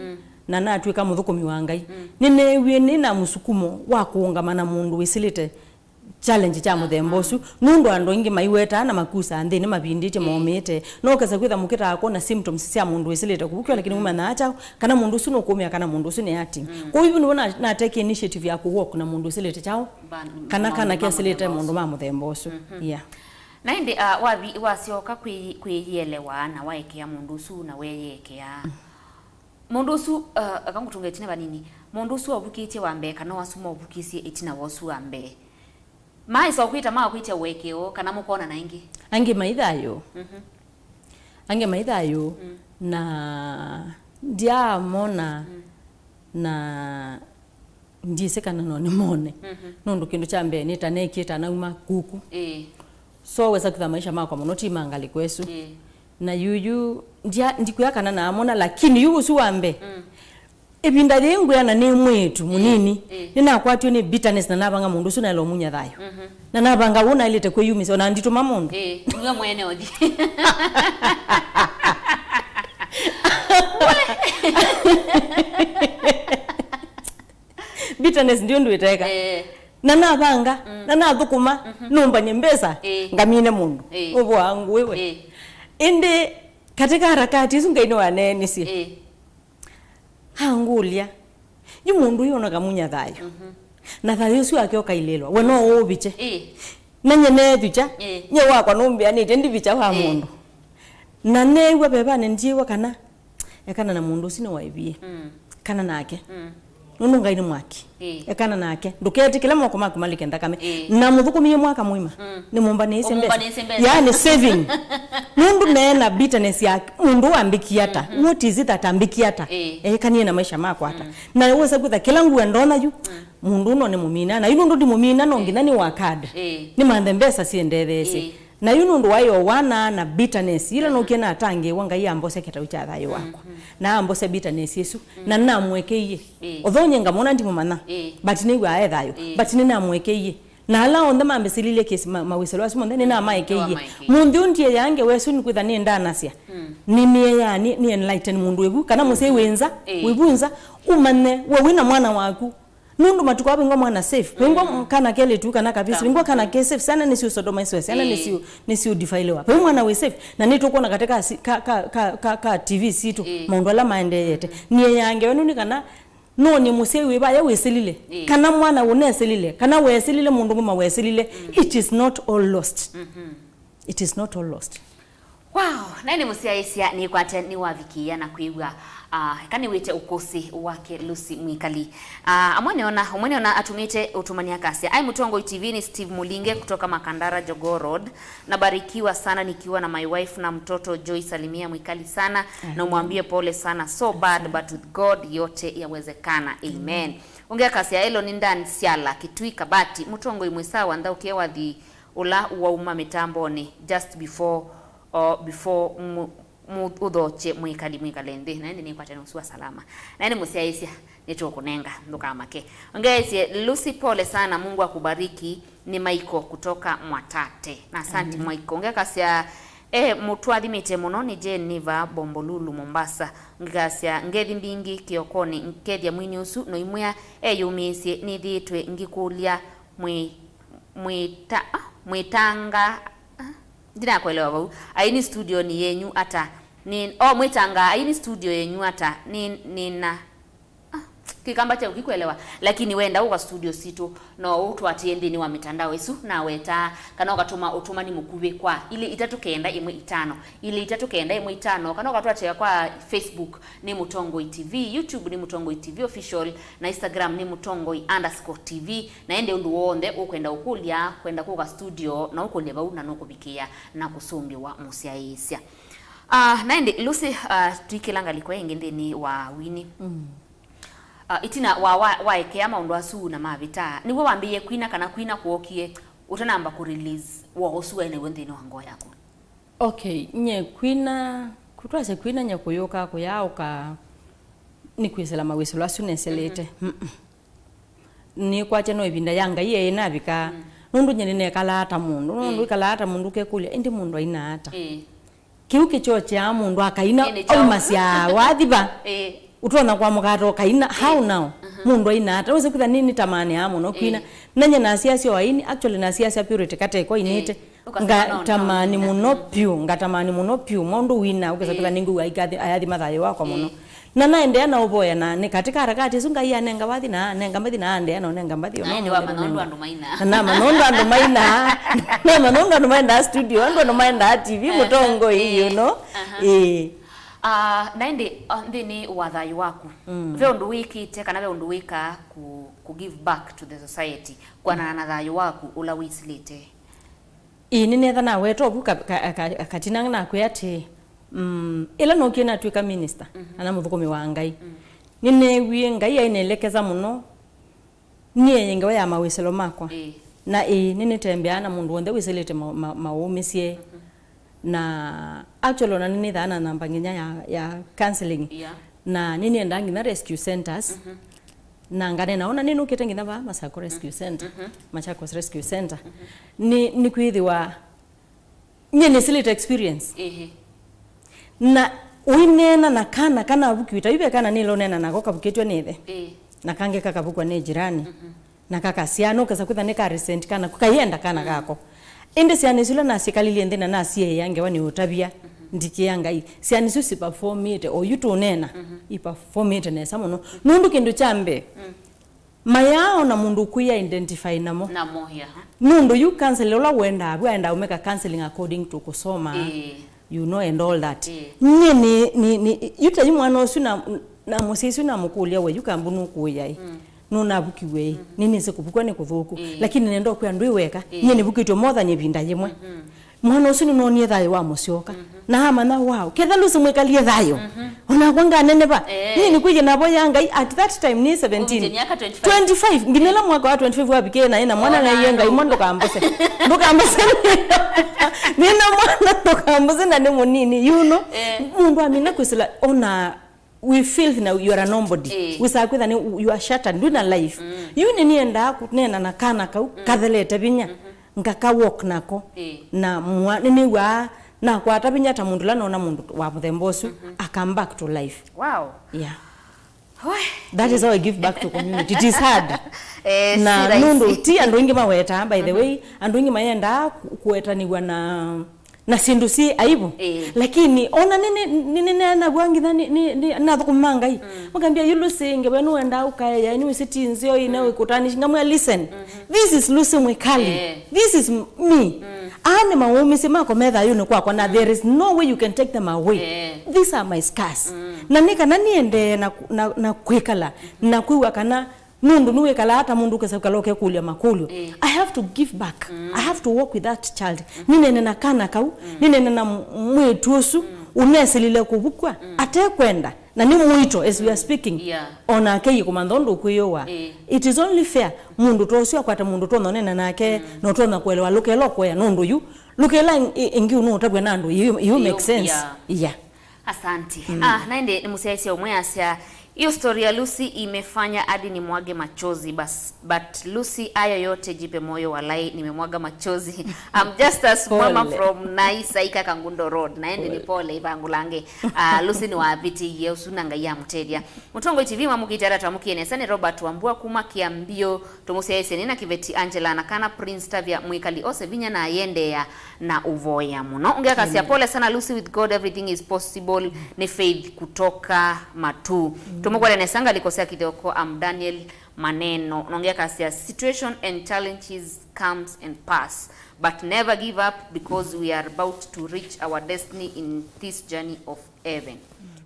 na natw'ĩka mũthũkũmi wa Ngai. Nĩneewie nĩ na mũsukumo wa kũũngama na mũndũ wĩsĩlĩte challenge kya mũthemba ũsu, nũndũ andũ aingĩ maiwetaa na makusaa nthĩnĩ mavindĩtye momĩĩte. No ũkesa kwĩtha mũkĩtaa kwona symptoms sya mũndũ wĩsĩlĩte kũvukiwa, lakini mũmanyaa kyaũ kana mũndũ ũsu nũkũmĩa kana mũndũ ũsu nĩ acting. Kwoou yu nĩvo na, nateke initiative ya kũwalk na mũndũ wĩsĩlĩte kyaũ, kana kana kesĩlĩte maũndũ ma mũthemba ũsu. Yeah. Na ĩndĩ, ah, wathi-, wasyoka kwĩ-, kwĩyĩelewa na waekea mũndũ ũsu na weyeekea. Mũndũ ũsu, ah, aka ngũtũnge ĩtina vanini. Mũndũ ũsu wavukĩtye wa mbee kana wasuma ũvukisye ĩtina wa ũsu wa mbee? Maaĩsa ũkwĩta makwĩtya ũekeo kana mũkonana ĩngĩ? Angĩ maithayũ. Angĩ maithayũ na ndyaamona na Ndyĩsĩ kana no nĩmone. Nũndũ kĩndũ kya mbee nĩtaneekie ta nauma kuku. Ĩĩ. So wesa kwĩtha maisha makwa mũno ti ma ngalĩko ĩsu. Ĩĩ. Na yuyu ndya-, ndikwĩa kana naamona, lakini yu ũsu wa mbee. Ĩvinda yĩĩ ngwĩa na nĩ mwĩĩtu mũnini, ĩĩ, nĩnakwatiwe nĩ bitterness na navanga mũndũ ũsu naĩle ũmunya thayũ. Na navanga ũu naĩlĩte kwĩyumĩsya, ona nditũma mũndũ. Ĩĩ, nĩwe mwene ũthi. Bitterness ndio ndu ĩteka. Eh. Na navanga, na nathũkũma, nũmbanye mbesa, eh, ngamine mũndũ. Eh. Ũvoa ngũĩ we. Eh. Ĩndĩ katika harakati isu Ngai nĩwaneenisye. Eh. Angũlya, yu mũndũ ũyũ ona kamunya thayũ. Na thayũ ũsu wake ũkailĩlwa. We no ũũvikye. Eh. Na nye neethukya, eh, nye wakwa nũmbĩanĩtye ndivikya wa, eh, mũndũ. Na neew'a vevanĩ ndyĩw'a kana ekana na mũndũ ũsu nĩwaĩvie. Mm. Kana nake. Mm. Nũndũ Ngai nĩ mwaki. Ĩĩ. Ekana nake. Ndũketĩkĩle moko maku malike nthakame. Ĩĩ. Na mũthũkũmie mwaka mũima. Mm. Nĩmũmbanĩĩsye mbesa. Ũmũmbanĩĩsye mbesa. Yaani saving. Nũndũ neena bitterness ya mũndũ wambĩkie ata. Mm-hmm. What is it that ambĩkie ata? Ĩĩ. Ekanie na maisha makwa ata. Mm. Na wesa kwĩtha kĩla ngua ndona yu, mm, mũndũ ũno nĩ mũmina. Na yu nũndũ ndi mũmina, no, ĩĩ, nginya nĩ work hard. Ĩĩ. Nĩmanthe mbesa siendetheesye. Ĩĩ. Na yu nũndũ waĩ o wana na bitterness, yĩla, mhm, nũkie natangĩĩwa, Ngai ambosya kĩtau kya thayũ wakwa. Mhm. Na ambosya bitterness ĩsu, mm, na namũekeie. Ĩĩ. Although nye ngamwona ndimũmanya, ĩĩ, but nĩw'aa e thayũ. Ĩĩ. But nĩnamũekeie. Na ala onthe mambĩsĩlilye kĩsi ma-, mawĩsĩlo asu monthe, nĩnamaekeie. Nĩwamaekeie. Mũnthĩ ũndie yange wesu nĩkwĩtha nĩndanasya. Mm. Nĩnĩeaa, nĩ, nĩ enlighten mũndũ wĩvu, kana mũsyai wĩ nza, ĩĩ, wĩvu nza, ũmanye we wĩna mwana waku. Nũndũ matukũ aa vaingwa mwana safe. Vaingwa, mm, kana kelĩtu kana kavisi. Vaingwa kana ke safe. Syana nĩsiũsodomaiswe. Syana, ĩĩ, nĩsiũ, nĩsiũdefailewa. Vai mwana wĩ safe. Na nĩtũkwona katika si-, ka, ka, ka, ka, ka T V sitũ, ĩĩ, maũndũ ala maendeeyete. Niĩ ya ngewa ĩno nĩ kana no nĩ mũsyai wĩ vaya wĩsĩlile. Ĩĩ. Kana mwana ũnesĩlile. Kana wesĩlile mũndũ mũma wesĩlile. Mm. It is not all lost. Mm-hmm. It is not all lost. Wow, naĩ nĩ mũsyaĩĩsya nĩkwate nĩwavikĩĩa na kwĩw'a, ah, eka nĩwĩte ũkũsĩ wake Lucy Mwikali. Ah, amwe nĩona, ũmwe nĩona atũmĩte ũtũmani akasya, "Ai Mũtongoi T V ni Steve Mulinge kutoka Makandara Jogoo Road. Nabarikiwa sana nikiwa na my wife na mtoto Joy, salimia Mwikali sana na umwambie pole sana. So bad but with God yote yawezekana. Amen." Ũngĩ akasya, "Elo ni Dan Siala, Kitui Kabati, Mũtongoi mwĩ sawa, nthaũkĩe wathi ũla wauma mĩtambonĩ just before, o, before mu-, mu-, ũthokye mwĩkali, mwĩkale nthĩ." Naĩ nĩnĩkwatene ũsu wa salama. Naĩ nĩ mũsyaĩĩsya, nĩtũkũnenga, ndũkamake. Ongeesye, "Lucy, pole sana, Mungu akubariki." Nĩ Maiko kutoka Mwatate. Na asanti, amen, Maiko. Ngekasya, "E, mũtwathimĩte mũno." Nĩ Jane, nĩ vaa Bombolulu, Mombasa. Ngekasya, "Ngethi mbingĩ kĩokonĩ, ngethya mwini ũsu noimwĩa eyũmĩĩsye. Nĩthĩĩtwe ngĩkũlya mwĩ-, mwĩta-, ah, mwĩtanga, ah, ndinakwelewa vau. Aini studionĩ yenyu ata? Nĩ, oh, mwĩtanga aini studio yenyu ata? Nĩ, nĩna, ah, Kĩkamba kya ũki kũelewa, lakini wenda ũka studio sitũ, no ũtũatĩe nthĩnĩ wa mĩtandao ĩsu naweta, kana ũkatũma ũtũmani mũkuvĩ kwa ilĩ itatũ kenda ĩmwe itano, ilĩ itatũ kenda ĩmwe itano, kana ũkatũatĩĩa kwa Facebook nĩ Mũtongoi T V, YouTube nĩ Mũtongoi T V Official, na Instagram nĩ Mũtongoi underscore T V. Na ĩndĩ ũndũ w'onthe ũkwenda ũkũlya, kwenda kũka studio, na ũkũlya vau na nũkũvikĩĩa na kũsũngĩwa mũsyaĩĩsya. Ah, na ĩndĩ Lucy, ah, twĩkĩla ngalĩko ĩngĩ nthĩnĩ wa wini. Mm. Ah, ĩtina wa, wa, waekea maũndũ asu na mavĩta, nĩw'o wambĩĩe kwina, kana kwina kwookie ũtanamba kũ release woo ũsu waĩ naw'o nthĩnĩ wa ngoo yaku? Okay, nye kwina, kũtwasya kwina nye kũyũka, kũyaaũka, nĩ kwĩsĩla mawĩsĩlo asu nesĩlĩte. Mm-mm. Nĩkwatya no ĩvinda ya Ngai yaĩ navika. Mm. Nũndũ nye nĩnekalaa ta mũndũ. Nũndũ, ĩĩ, wĩkalaa ta mũndũ ũkekũlya, ĩndĩ mũndũ aina ata? Ĩĩ. Kĩu kĩkyokyeaa mũndũ akaina, ĩĩ, nĩ kyaũ? Aumasya wathi va? Ĩĩ. Ũtonya kwamũka ata ũkaina, ĩĩ, how now? Mhm. Mũndũ aina ata? Wĩsĩ kwĩtha nĩ, nĩtamaanĩaa mũno kwina. Ĩĩ. Na nye nasiasya o aini, actually nasiasya Purity Kateko ainĩte. Ĩĩ. Ngatamani mũno vyũ, ngatamani mũno vyũ maũndũ wina, ũkesa, ĩĩ, kwĩtha nĩngwĩw'a ayathima thayũ wakwa mũno. Ĩĩ. Na naendeea na ũvoya, na nĩ katĩ ka harakati ĩsu Ngai anenga wathi na anenga mbathi na andeea na ũnenga mbathi. Na ĩndĩ wamanya ũndũ andũ mainaa. Na namanya ũndũ andũ mainaa. Namanya ũndũ andũ maendaa studio, andũ, andũ maendaa T V, aha, Mũtongoi, ĩĩ, you know. Aha. Ĩĩ. Ah, na ĩndĩ, ah, nthĩnĩ wa thayũ waku, mm, ve ũndũ wĩkĩte kana ve ũndũ wĩkaa ku, ku give back to the society kwanana na thayũ waku ũla wĩsĩlĩte? Ĩĩ, nĩnetha naweta ũvu ka, ka, ka, katina nakwĩa atĩĩ, mm, ĩla nookie natw'ĩka minister, mhm, kana mũthũkũmi wa Ngai, mm, nĩneewie Ngai ainelekeza mũno niĩ ngewa ya mawĩsĩlo makwa. Ĩĩ. Na ĩĩ, nĩnĩtembeaa na mũndũ w'onthe wĩsĩlĩte ma, ma, maũmĩsye. Mhm. Na actually, ona nĩnĩthaa na namba nginya ya, ya counseling. Yeah. Na nĩnĩendaa nginya rescue centers. Mhm. Na nganena, ona nĩnũkĩte nginya vaa Masako Rescue Center, mhm, Machakos Rescue Center. Mhm. Nĩ, nĩkwĩthĩwa nyie nĩsĩlĩte experience. Ĩhĩ. Na ũineena na kana kanavukiw'e, ta yu ve kana nĩla ũneena nako kavukĩtw'e nĩ ĩthe. Ĩĩ. Na kangĩ kakavukwa nĩ jirani. Mhm. Na kakasyaa, nũkesa kwĩtha nĩ ka resent kana, kaienda kana, mm, kako. Ĩndĩ syana isu ila nasyĩkalilye nthĩ na nasyeea ngewa nĩ ũtavya, mhm, ndikĩa Ngai. Syana isu siperformĩte, o yu tũneena, mhm, iperformĩte nesa mũno. Nũndũ kĩndũ kya mbee, mm, mayaa ona mũndũ ũkwĩa identify namo. Namo, yeah. Nũndũ yu counselor ũla ũendaa vu aendaa ũmeka counseling according to kũsoma, ĩĩ, you know, and all that. Ĩĩ. Nyie nĩ, nĩ, nĩ, yu ta yu mwana ũsu na, na mũsyai ũsu namũkũlya, we yu kambu nũkũĩaĩ? Mm. Nũnavukiw'e ĩ? Mm. Nĩnĩsĩ kũvukwa nĩ kũthũku. Ĩĩ. Lakini nenda ũkwĩa ndwĩ weka. Ĩĩ. Nyie nĩvukĩtw'e more than ĩvinda yĩmwe. Mhm. Mwana ũsu nĩnoonie thayũ wa mũsyoka. Mhm. Na amanya, wow, ketha Lucy mwĩkalie thayũ. Mhm. Onakwa nganeneva. Eh. Nyie nĩkwĩie navoya Ngai at that time nĩ seventeen. Ũvikye myaka twenty-five. Twenty-five, nginya ĩla mwaka wa twenty-five wavikie na ĩna mwana. Ona naie Ngai, no. Mwana ndũkambose. Ndũkambose. Nĩna mwana ndũkambose na nĩ mũnini, you know. Eh. Mũndũ amina kwĩsĩla, ona we feel na you are a nobody. Eh. Wĩsaa kwĩtha nĩ, you are shattered, ndwĩ na life. Mm. Yu nĩnĩendaa kũneena na kana kau, mm, kathelete vinya. Mhm. Ngaka walk nako. Ĩĩ. Na mwa, nĩnĩw'aa nakwata vinya ta mũndũ ũla nona mũndũ wa mũthemba ũsu, mhm, a come back to life. Wow. Yeah. Wee. That is how I give back to community. It is hard. Eh, na si rahisi. Nũndũ ti andũ aingĩ mawetaa, by the, mhm, way, andũ aingĩ mayendaa ku-, kũwetanĩw'a na, na syĩndũ syĩ aibu. Ĩĩ. Lakini ona nĩ, nĩ, nĩ, nĩ, nĩneenaw'a nginya nĩ, nĩ, nĩ, nathũkũma Ngai. Mm. Makambia, "Yu Lucy, ngewa ĩno wendaa ũkaea, nĩwĩsĩ ti nzeo, ĩna, mm, wĩkũtanisha." Ngamwĩa, "Listen, mhm, this is Lucy Mwikali. Eh. This is m-, me." Mm. Aa nĩ maũmĩsye makwa me thayũnĩ kwakwa, na, mm, there is no way you can take them away. Eh. These are my scars. Mm. Na nĩ kana nĩendee na, na, na kwĩkala, na kwĩw'a kana nũndũ nĩwĩkalaa ta mũndũ ũkesa kwĩkala ũkekũlya makũlyo. Eh. I have to give back. Mm. I have to walk with that child. Mm. Nĩnene na kana kau, mm, nĩnene na m-, mwĩĩtu ũsu, mm, ũnesilile kũvukwa, mm, atekwenda. Na nĩ mũito, as we are speaking. Yeah. O nake ĩkũmantha ũndũ ũkwĩyũwa. Eh. It is only fair mũndũ ta ũsu akwata mũndũ ũtonya ũnena nake, mm, na ũtonya kũelewa lũkela ũkũea nũndũ yu. Lũkela ĩ-, ĩngĩ ũnũũtavw'a na andũ, you, you make sense. Yeah. Yeah. Asante. Mm. Ah, na ĩndĩ nĩ mũsyaĩĩsya ũmwe asya, "Hiyo story ya Lucy imefanya hadi nimwage machozi, bas, but Lucy, hayo yote jipe moyo, walai, nimemwaga machozi." I'm just a mama from Nai Saika, Kangundo Road. Na ĩndĩ nĩ pole ivangũlange. Ah, Lucy nĩwavĩtĩie ũsu na Ngai amũtethya. Mũtongoi T V mamũkĩte ala twamũkie nesa nĩ Robert Wambua kuma Kiambio, tũmũsyaĩĩsye nĩ na Kĩveti Angela na kana Prince Tavia Mwikali ose vinya na ayendeea na ũvoya mũno. Ũngĩ akasya, amen. Pole sana Lucy, with God everything is possible. Nĩ Faith kutoka Matuu. Tũmũkwete nesa ngalĩko sya Kĩthĩoko, I'm Daniel Maneno. Nongea kasya, situation and challenges comes and pass, but never give up, because we are about to reach our destiny in this journey of heaven.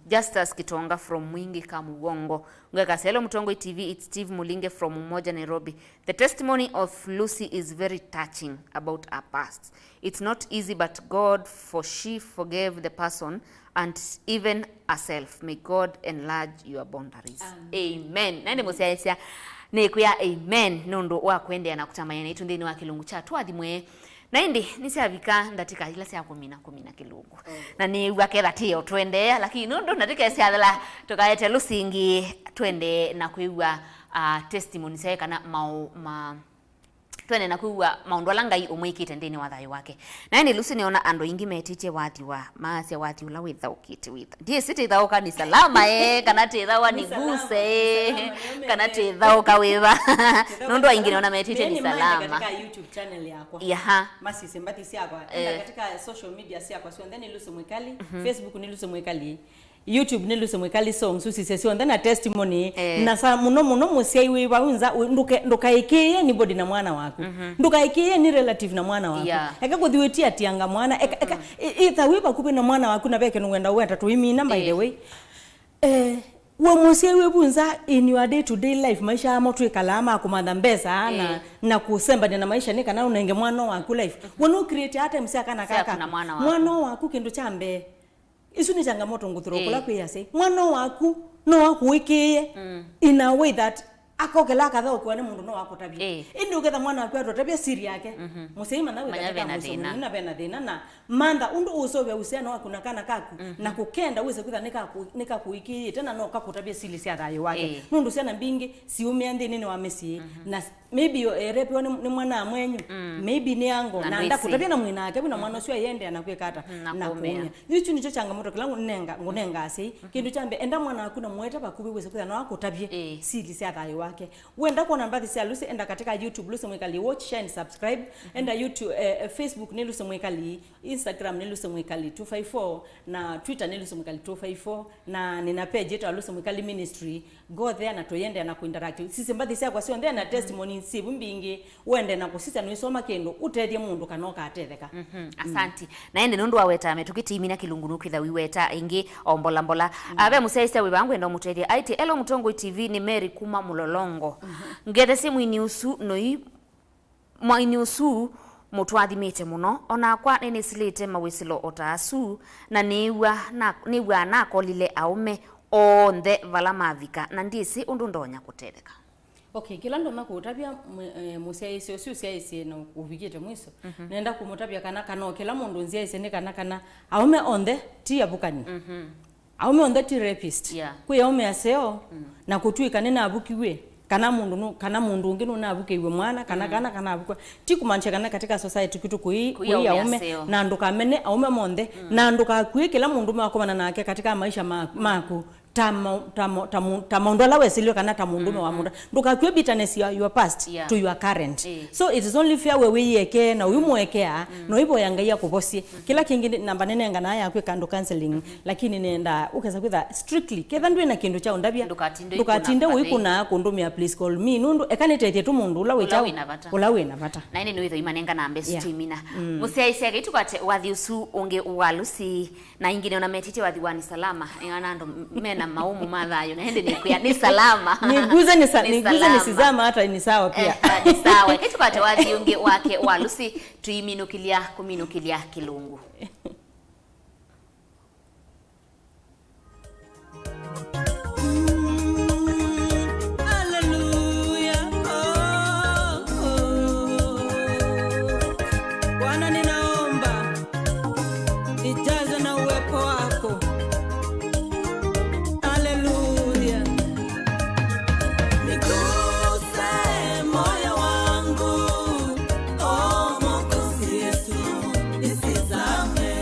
Justus Kitonga from Mwingi Kamuwongo. Ngekasya, hello Mũtongoi T V, it's Steve Mulinge from Umoja, Nairobi. The testimony of Lucy is very touching about her past. It's not easy, but God, for she forgave the person and even herself. May God enlarge your boundaries. Amen. Amen. Na ĩndĩ mũsyaĩĩsya nĩkwĩa amen nũndũ wa kũendeea na kũtambany'a naitũ nthĩnĩ wa kĩlungu kya Tũathimwe. Na ĩndĩ nĩsyavika ndatĩka ila sya kũmina, kũmina kĩlungu. Na nĩw'a ketha tĩo tũendeea, lakini nũndũ ndatĩka ĩsyathela, tũkaete Lucy ĩngĩ, tũendee na kwĩw'a, ah, testimony syaĩ kana maũ-, ma-, tũendee na kwĩw'a maũndũ ala Ngai ũmwĩkĩte nthĩnĩ wa thayũ wake. Na ĩndĩ Lucy nĩona andũ aingĩ metĩtye wathi wa, maasya wathi ũla wĩthaũkĩte wĩtha. Ndiĩsĩ tĩthaũka nĩ salama, ee, kana tĩthaũka nĩ guse, ee, kana tĩthaũka wĩva. Nũndũ aingĩ nĩona metĩtye nĩ salama. Katika YouTube channel yakwa. Yaha. Masisye mbathi syakwa. Enda katika social media syakwa syonthe nĩ Lucy Mwikali. Facebook nĩ Lucy Mwikali. YouTube nĩ Lucy Mwikali Songs, ũsisye syonthe na testimony. Na sa mũno mũno mũsyai wĩ vau nza, ũ-, ndũke-, ndũkaĩkĩĩe anybody na mwana waku. Ndũkaĩkĩĩe any relative na mwana waku. Eka kũthi wĩtiatianga mwana. Eka, eka, ĩ-, ĩtha wĩ vakuvĩ na mwana waku na ve kĩndũ wenda ũweta tũimina, by the way. Eh, we mũsyai wĩ vu nza, in your day to day life, maisha amo twĩkalaa ma kũmantha mbesa na, na kũsembania na maisha nĩ kana ũnenge mwana waku life. We nũ create ata msya kana kaka. Mwana waku kĩndũ kya mbee. Isu nĩ changamoto ngũthũra kũla kwĩ asyai. Mwana waku no akũĩkĩĩe in a way that akokela akathaũkĩwa nĩ mũndũ no akũtavye. Ĩndĩ ũketha mwana waku atũtavya siri yake. Mũsyai manya wĩ katika mũisyo mũnene na vena thĩna na mantha ũndũ ũũseũvya uhusiano waku na kana kaku, na kũkenda wĩse kwĩtha nĩkakũĩkĩĩte na no kakũtavye siri sya thayũ wake. Nũndũ syana mbingĩ siumĩa nthĩnĩ wa mĩsyĩ na maybe erepiwa nĩ, nĩ mwana mwenyu, maybe nĩ ango, na ndakũtavya na mwĩ nake, wĩna mwana ũcio aiendea na kwĩka ata, na kũmĩa. Yu isu nĩkyo changamoto kĩla ngũnenga, ngũnenga asyai. Kĩndũ kya mbee, enda mwana waku na mũete vakuvĩ wĩse kwĩtha no akũtavye siri sya thayũ wake. Wenda kwona mbathi sya Lucy, enda katika YouTube, Lucy Mwikali, watch, share and subscribe. Enda YouTube, eh, eh, Facebook nĩ Lucy Mwikali, Instagram nĩ Lucy Mwikali two five four, na Twitter nĩ Lucy Mwikali two five four, na nĩna page yĩtawa Lucy Mwikali Ministry. Go there na tũyendea na kũinteract. Sisye mbathi syakwa syonthe na testimony nsivu mbingĩ. Wende na kũsisya nũisoma kĩndũ, ũtethye mũndũ kana ũkatetheka. Asanti. Na ĩndĩ nũndũ wa weta mĩtũkĩ tiimina kĩlungu nũkwĩtha wiweta ĩngĩ o mbola mbola. Ah, ve mũsyaĩĩsya wĩ vaa ngwenda ũmũtethya. Aĩtye, "Hello Mũtongoi T V, nĩ Mary kuma Mũlolongo. Ngethesye mwini ũsu nũi Mwaini ũsu mũtwathimĩte mũno. O nakwa nĩnĩsilĩte mawĩsĩlo o ta asu, na nĩw'a na, nĩw'aa nakolile aũme onthe vala mavika, na ndyĩsĩ ũndũ ndonya kũtetheka." Okay, kĩla ndonya kũũtavya mũ-, eh, mũsyaĩĩsya ũsu ũsyaĩĩsye na ũvikĩte mwiso, nenda kũmũtavya kana, kana o kĩla mũndũ nzyaĩĩsye nĩ kana, kana aũme onthe ti avukani. Aũme onthe ti rapist. Yeah. Kwĩ aũme aseo, na kũtw'ĩka nĩnavukiw'e, kana mũndũ nũ-, kana mũndũ ũngĩ nũnavukĩiw'e mwana, kana kana kanavukwa. Ti kumaanisha kana katika society kwitũ kũi, kũi aũme aseo. Na ndũkamene aũme monthe, na ndũkakw'e kĩla mũndũme wakomana nake katika maisha ma-, maku ta ma-, ta ma-, ta mu-, ta maũndũ ala wesĩlwe kana ta mũndũme wa mũndũ. Ndũkakw'e bitterness ya your past to your current. So it is only fair we wĩyĩekee na ũimũekea, na ũivoya Ngai akũvosye. Kĩla kĩngĩ nĩ, namba nĩnenganaa ya kwĩka andũ counseling, lakini nenda ũkesa kwĩtha strictly. Ketha ndwĩ na kĩndũ kya ũndavya, ndũkatinde ũikũna kũndũmĩa please call me. Nũndũ eka nĩtethye tu mũndũ ũla wĩ kyaũ, ũla wĩ na vata. Na ĩndĩ nĩwĩthwa imanengana mbesa tuimina. Mũsyaĩĩsya, kĩtũkwate wathi ũsu ũngĩ wa Lucy, na ingĩ nĩona metĩtye wathi wa Ni Salama, nĩona andũ mena maũmũ ma thayũ, na ĩndĩ nĩkwĩa, "Ni salama." Niguze ni sa-, niguze ni sizama hata ni sawa pia. Eh, ni sawa. Kĩtũkwate wathi ũngĩ wake wa Lucy, tuiminũkĩlya, kũminũkĩlya kĩlungu. Hallelujah. Oh, oh. Bwana, ninaomba nijazwe na uwepo wako. Hallelujah. Niguse moyo wangu, oh, Mwokozi Yesu, nisizame.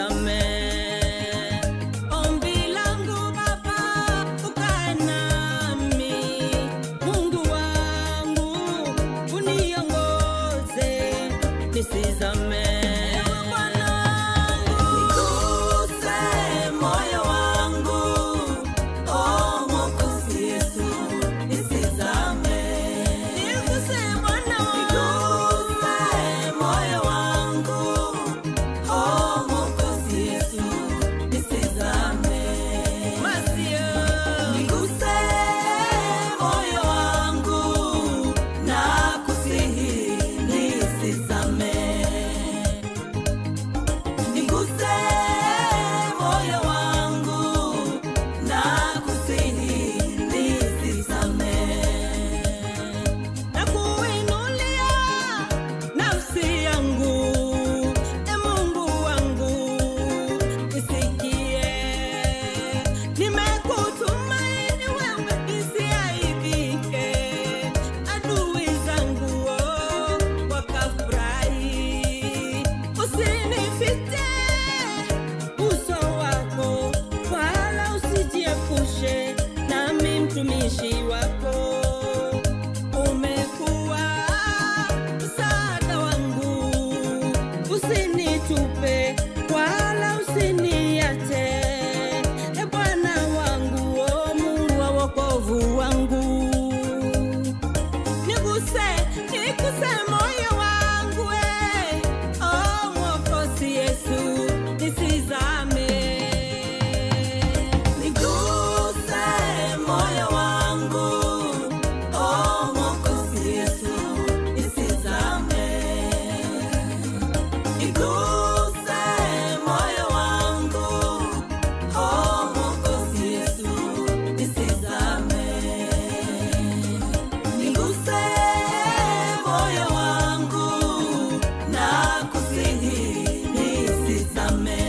Amen. Ombi langu Baba, ukae nami. Mungu wangu, uniongoze, nisizame. Ewe Bwana wangu, niguse moyo wangu. Oh, Mwokozi Yesu, nisizame. Niguse Bwana wangu. Niguse moyo wangu. Oh, Mwokozi Yesu, nisizame. Masia. Niguse moyo wangu, nakusihi, nisizame. Niguse moyo wangu, nakusihi, nisizame. Nakuinulia nafsi yangu, e Mungu wangu, nisikie. Nimekutumaini wewe, nisiaibike. Adui zangu, oh, wakafurahi. Usinifiche uso wako, wala usijiepushe nami, mtumishi wako. Umekuwa msaada wangu, usinitupe wala usiniache. E Bwana wangu, o Mungu wa wokovu wangu. Niguse, niguse moyo wangu, eh. Oh, Mwokozi Yesu, nisizame. Niguse moyo wangu, oh, Mwokozi Yesu, nisizame. Niguse moyo wangu, oh, Mwokozi Yesu, nisizame. Niguse moyo wangu, nakusihi, nisizame.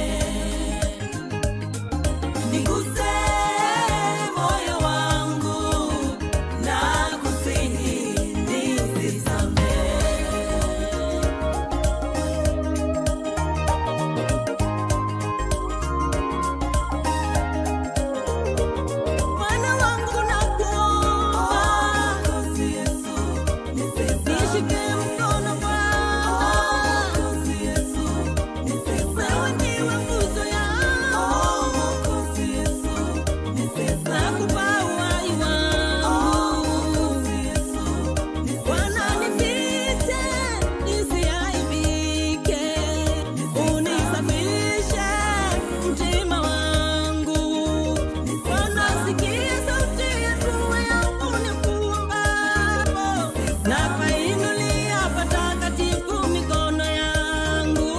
Niguse moyo wangu, nakusihi, nisizame. Bwana wangu, nakuomba, nishike mkono wako. Wewe ndiwe nguzo yangu. Nakupa uhai wangu. Bwana, nifiche, nisiaibike. Unisafishe mtima wangu. Bwana, sikia sauti ya dua yangu nikuombapo. Napainulia patakatifu mikono yangu.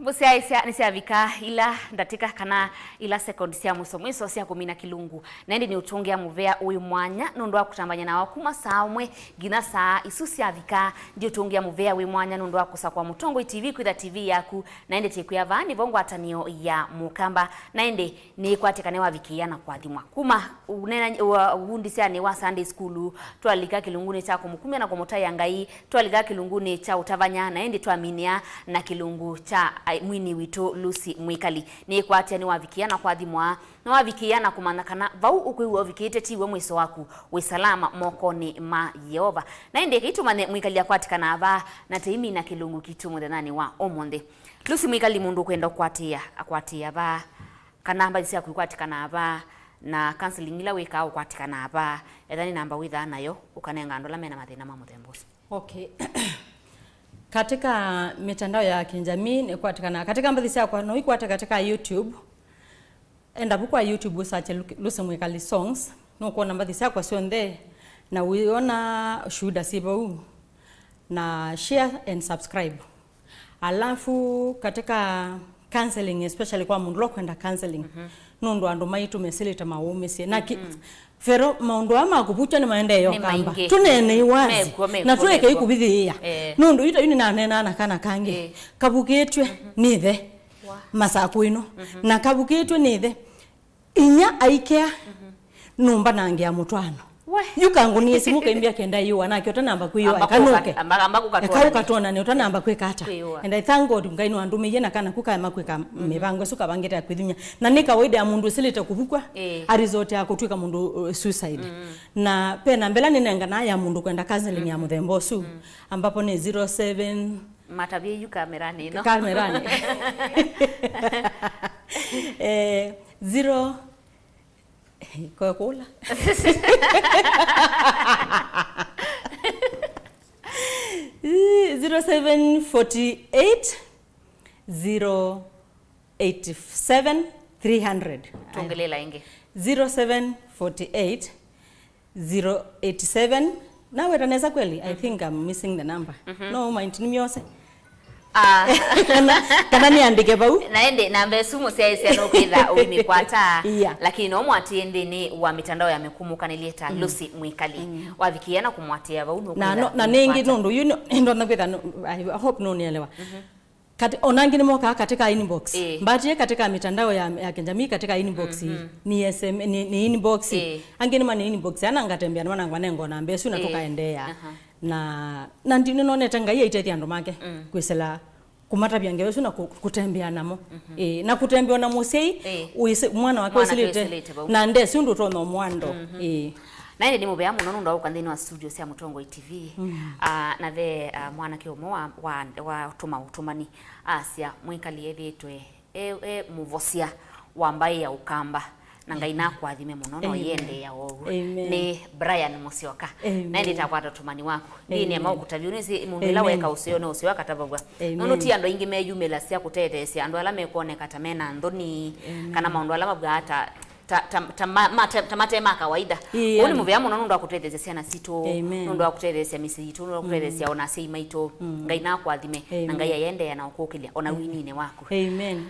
Mũsyaĩĩsya nĩsyavika ila ndatĩka kana ila sekondi sya mwiso mwiso sya kũmina kĩlungu, na ĩndĩ nĩũtũngĩa mũvea wĩ mwanya nũndũ wa kũtambany'a nawa kuma saa ũmwe nginya saa isu syavika. Ndiũtũngĩa mũvea wĩ mwanya nũndũ wa kũsakũa Mũtongoi T V kwĩtha T V yaku, na ĩndĩ tĩkwĩa vaa nĩvo ngwatanĩo ya Mũkamba, na ĩndĩ nĩkwatĩka nĩwavikĩĩa na kũathimwa. Kuma ũnena-, ũ-, ũvundĩsyanĩ wa Sunday school, twalika kĩlungunĩ kya kũmũkumya na kũmũtaĩa Ngai, twalika kĩlungunĩ kya ũtavany'a, na ĩndĩ twaminĩa na kĩlungu kya, ai, mwini witũ Lucy Mwikali. Nĩkwatya nĩwavikĩa na kwathimwa, nĩwavikĩa na kũmanya kana vau ũkwĩw'a ũvikĩte tiw'o mwĩso waku, wĩ salama mokonĩ ma Yeova. Na ĩndĩ kĩi tũmanye Mwikali akwatĩkana va, na tĩimina kĩlungu kitũ mũthenyanĩ wa ũmũnthĩ. Lucy Mwikali, mũndũ ũkwenda ũkwatĩĩa, akwatĩĩa va? Kana mbathi syaku ikwatĩkanaa va, na counseling ila wĩkaa ũkwatĩkanaa va? Etha nĩ namba wĩthaa nayo, ũkanenga andũ ala mena mathĩna ma mũthemba ũsu. Okay. Katika mitandao ya kijamii nĩkwatĩkanaa, katika mbathi syakwa no ikwate katika YouTube. Enda vu kwa YouTube ũsache Lu-, Lucy Mwikali Songs, nũkwona mbathi syakwa syonthe, na wĩona shuhuda syĩ vau, na share and subscribe. Alafu katika Counseling, especially kwa mũndũ ũla ũkwenda counseling. Nũndũ andũ maitũ mesĩlĩte maũmĩsye. Na ki-, Vero, maũndũ aa ma kũvukywa nĩ maendee yo kamba. Nĩ maingĩ. Tũneenei wazi. Mekuo, mekuo, na tũekei kũvithĩĩa. Eh. Nũndũ yu ta yu nĩnaneenaa na kana kangĩ. Eh. Kavukĩtw'e nĩ ĩthe. Wa. Masakũ ĩno. Na kavukĩtw'e nĩ ĩthe. Inya aikea nũmbanangĩa mũtwaano. We. Yu kangũnie simũ kaimbĩa kenda yũa, nake ũtanamba kwĩyũa, amba eka kũka-, nũke. Amba, amba kũkatwonane. Eka ũkatwonane, ũtanamba kwĩka ata. Kwĩyũa. And I thank God, Ngai nĩwandũmĩie na kana ku kaema kwĩka mĩvango ĩsu kavangĩte ya kwĩthimya. Na nĩ kawaida ya mũndũ ũsĩlĩte kũvukwa, ĩĩ, a resort ya kũtw'ĩka mũndũ, uh, suicide. Na pena mbela nĩnenganaa ya mũndũ kwenda counseling ya mũthemba ũsu, ambapo nĩ zero seven. Matavye yu kameranĩ ĩno. Kameranĩ. Eh, zero, kwekũla. Zero seven forty eight, zero eight seven, three hundred. Tuongelela ĩngĩ. Zero seven forty eight, zero eight seven. Naweta nesa kweli? I think I'm missing the number. No mind nĩ myose. Ah. Kana, kana nĩandĩke vau. Na ĩndĩ namba ĩsu mũsyaĩĩsya nũkwĩtha ũimĩkwata. Yeah. Lakini no mwatĩe nthĩnĩ wa mitandao ya mĩkũmũkanĩlye ta Lucy Mwikali. Wavikĩa na kũmwatĩa vau na no, na nĩngĩ nũndũ yu nĩ-, nĩndona kwĩtha no, I hope nũnielewa. Kati, ona angĩ nĩmokaa katika inbox. Ĩĩ. Mbatie katika mitandao ya, ya kijamii, katika inbox. Ni S M, ni, ni inbox. Ĩĩ. Angĩ nĩma ni inbox, ana ngatembea nĩma nangwa nengo namba ĩsu na tũkaendeea. Na, na ndi-, nĩnonete Ngai aitethya andũ make kwĩsĩla kũmatavya ngewa ĩsu na kũ-, kũtembea namo. Ĩĩ, na kũtembea na mũsyai, ĩĩ, wĩsĩ-, mwana wake wĩsĩlĩte vau. Na ndesi ũndũ ũtonya ũmwando. Ĩĩ. Na ĩndĩ nĩ mũvea mũno nũndũ wa ũka nthĩnĩ wa studio sya Mũtongoi T V. Ah, na ve, ah, mwanake ũmwe wa, wa, wa tũma ũtũmani asya Mwikali ethĩĩtwe e, e mũvosya wa mbaĩ ya Ũkamba. Na Ngai nakũathime mũno, no yĩendeea o ũu. Amen. Nĩ Brian Mũsyoka. Amen. Na ĩndĩ takwata ũtũmani waku. Nthĩnĩ ya maũkũtavya, nĩsĩ mũndũ ĩla weka ũseo nĩ ũseo akatavaw'a. Nũndũ ti andũ aingĩ meyumĩlasya kũtetheesya andũ ala mekwoneka ta mena nthoni, kana maũndũ ala mavw'aa ta ta, ta, ta, ma, ma, ta, ta mate ma kawaida. Ũu nĩ mũvea mũno nũndũ wa kũtetheesya syana sitũ, nũndũ wa kũtetheesya mĩsyĩ yitũ, nũndũ wa kũtetheesya ona asyai maitũ. Ngai nakũathime, na Ngai ayendea na ũkũkĩlya ona wininĩ waku.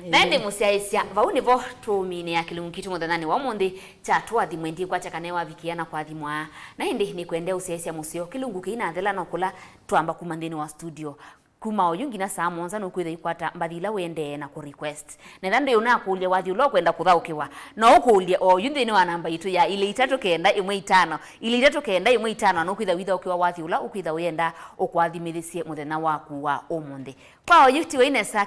Na ĩndĩ mũsyaĩĩsya, vau nĩvo tũũminĩa kĩlungu kitũ mũthenyanĩ wa ũmũnthĩ kya tũathimwe. Ndikwatya kana wavikĩa na kũathimwa. Na ĩndĩ nĩkwendea ũsyaĩĩsya mũseo, kĩlungu kĩinathela no kũla twamba kuma nthĩnĩ wa studio. Kuma oyu nginya saa mũonza nũkwĩthwa ikwata mbathi ila wĩendee na kũ request. Netha ndĩ ũnakũlya wathi ũla ũkwenda kũthaũkĩwa, no ũkũlye oyu nthĩnĩ wa namba yitũ ya ilĩ itatũ kenda ĩmwe itano, ilĩ itatũ kenda ĩmwe itano, nũkwĩthwa withaũkĩwa wathi ũla ũkwĩthwa ũyenda ũkũathimĩthĩsye mũthenya waku wa ũmũnthĩ. Kwa oyu tiwa inesa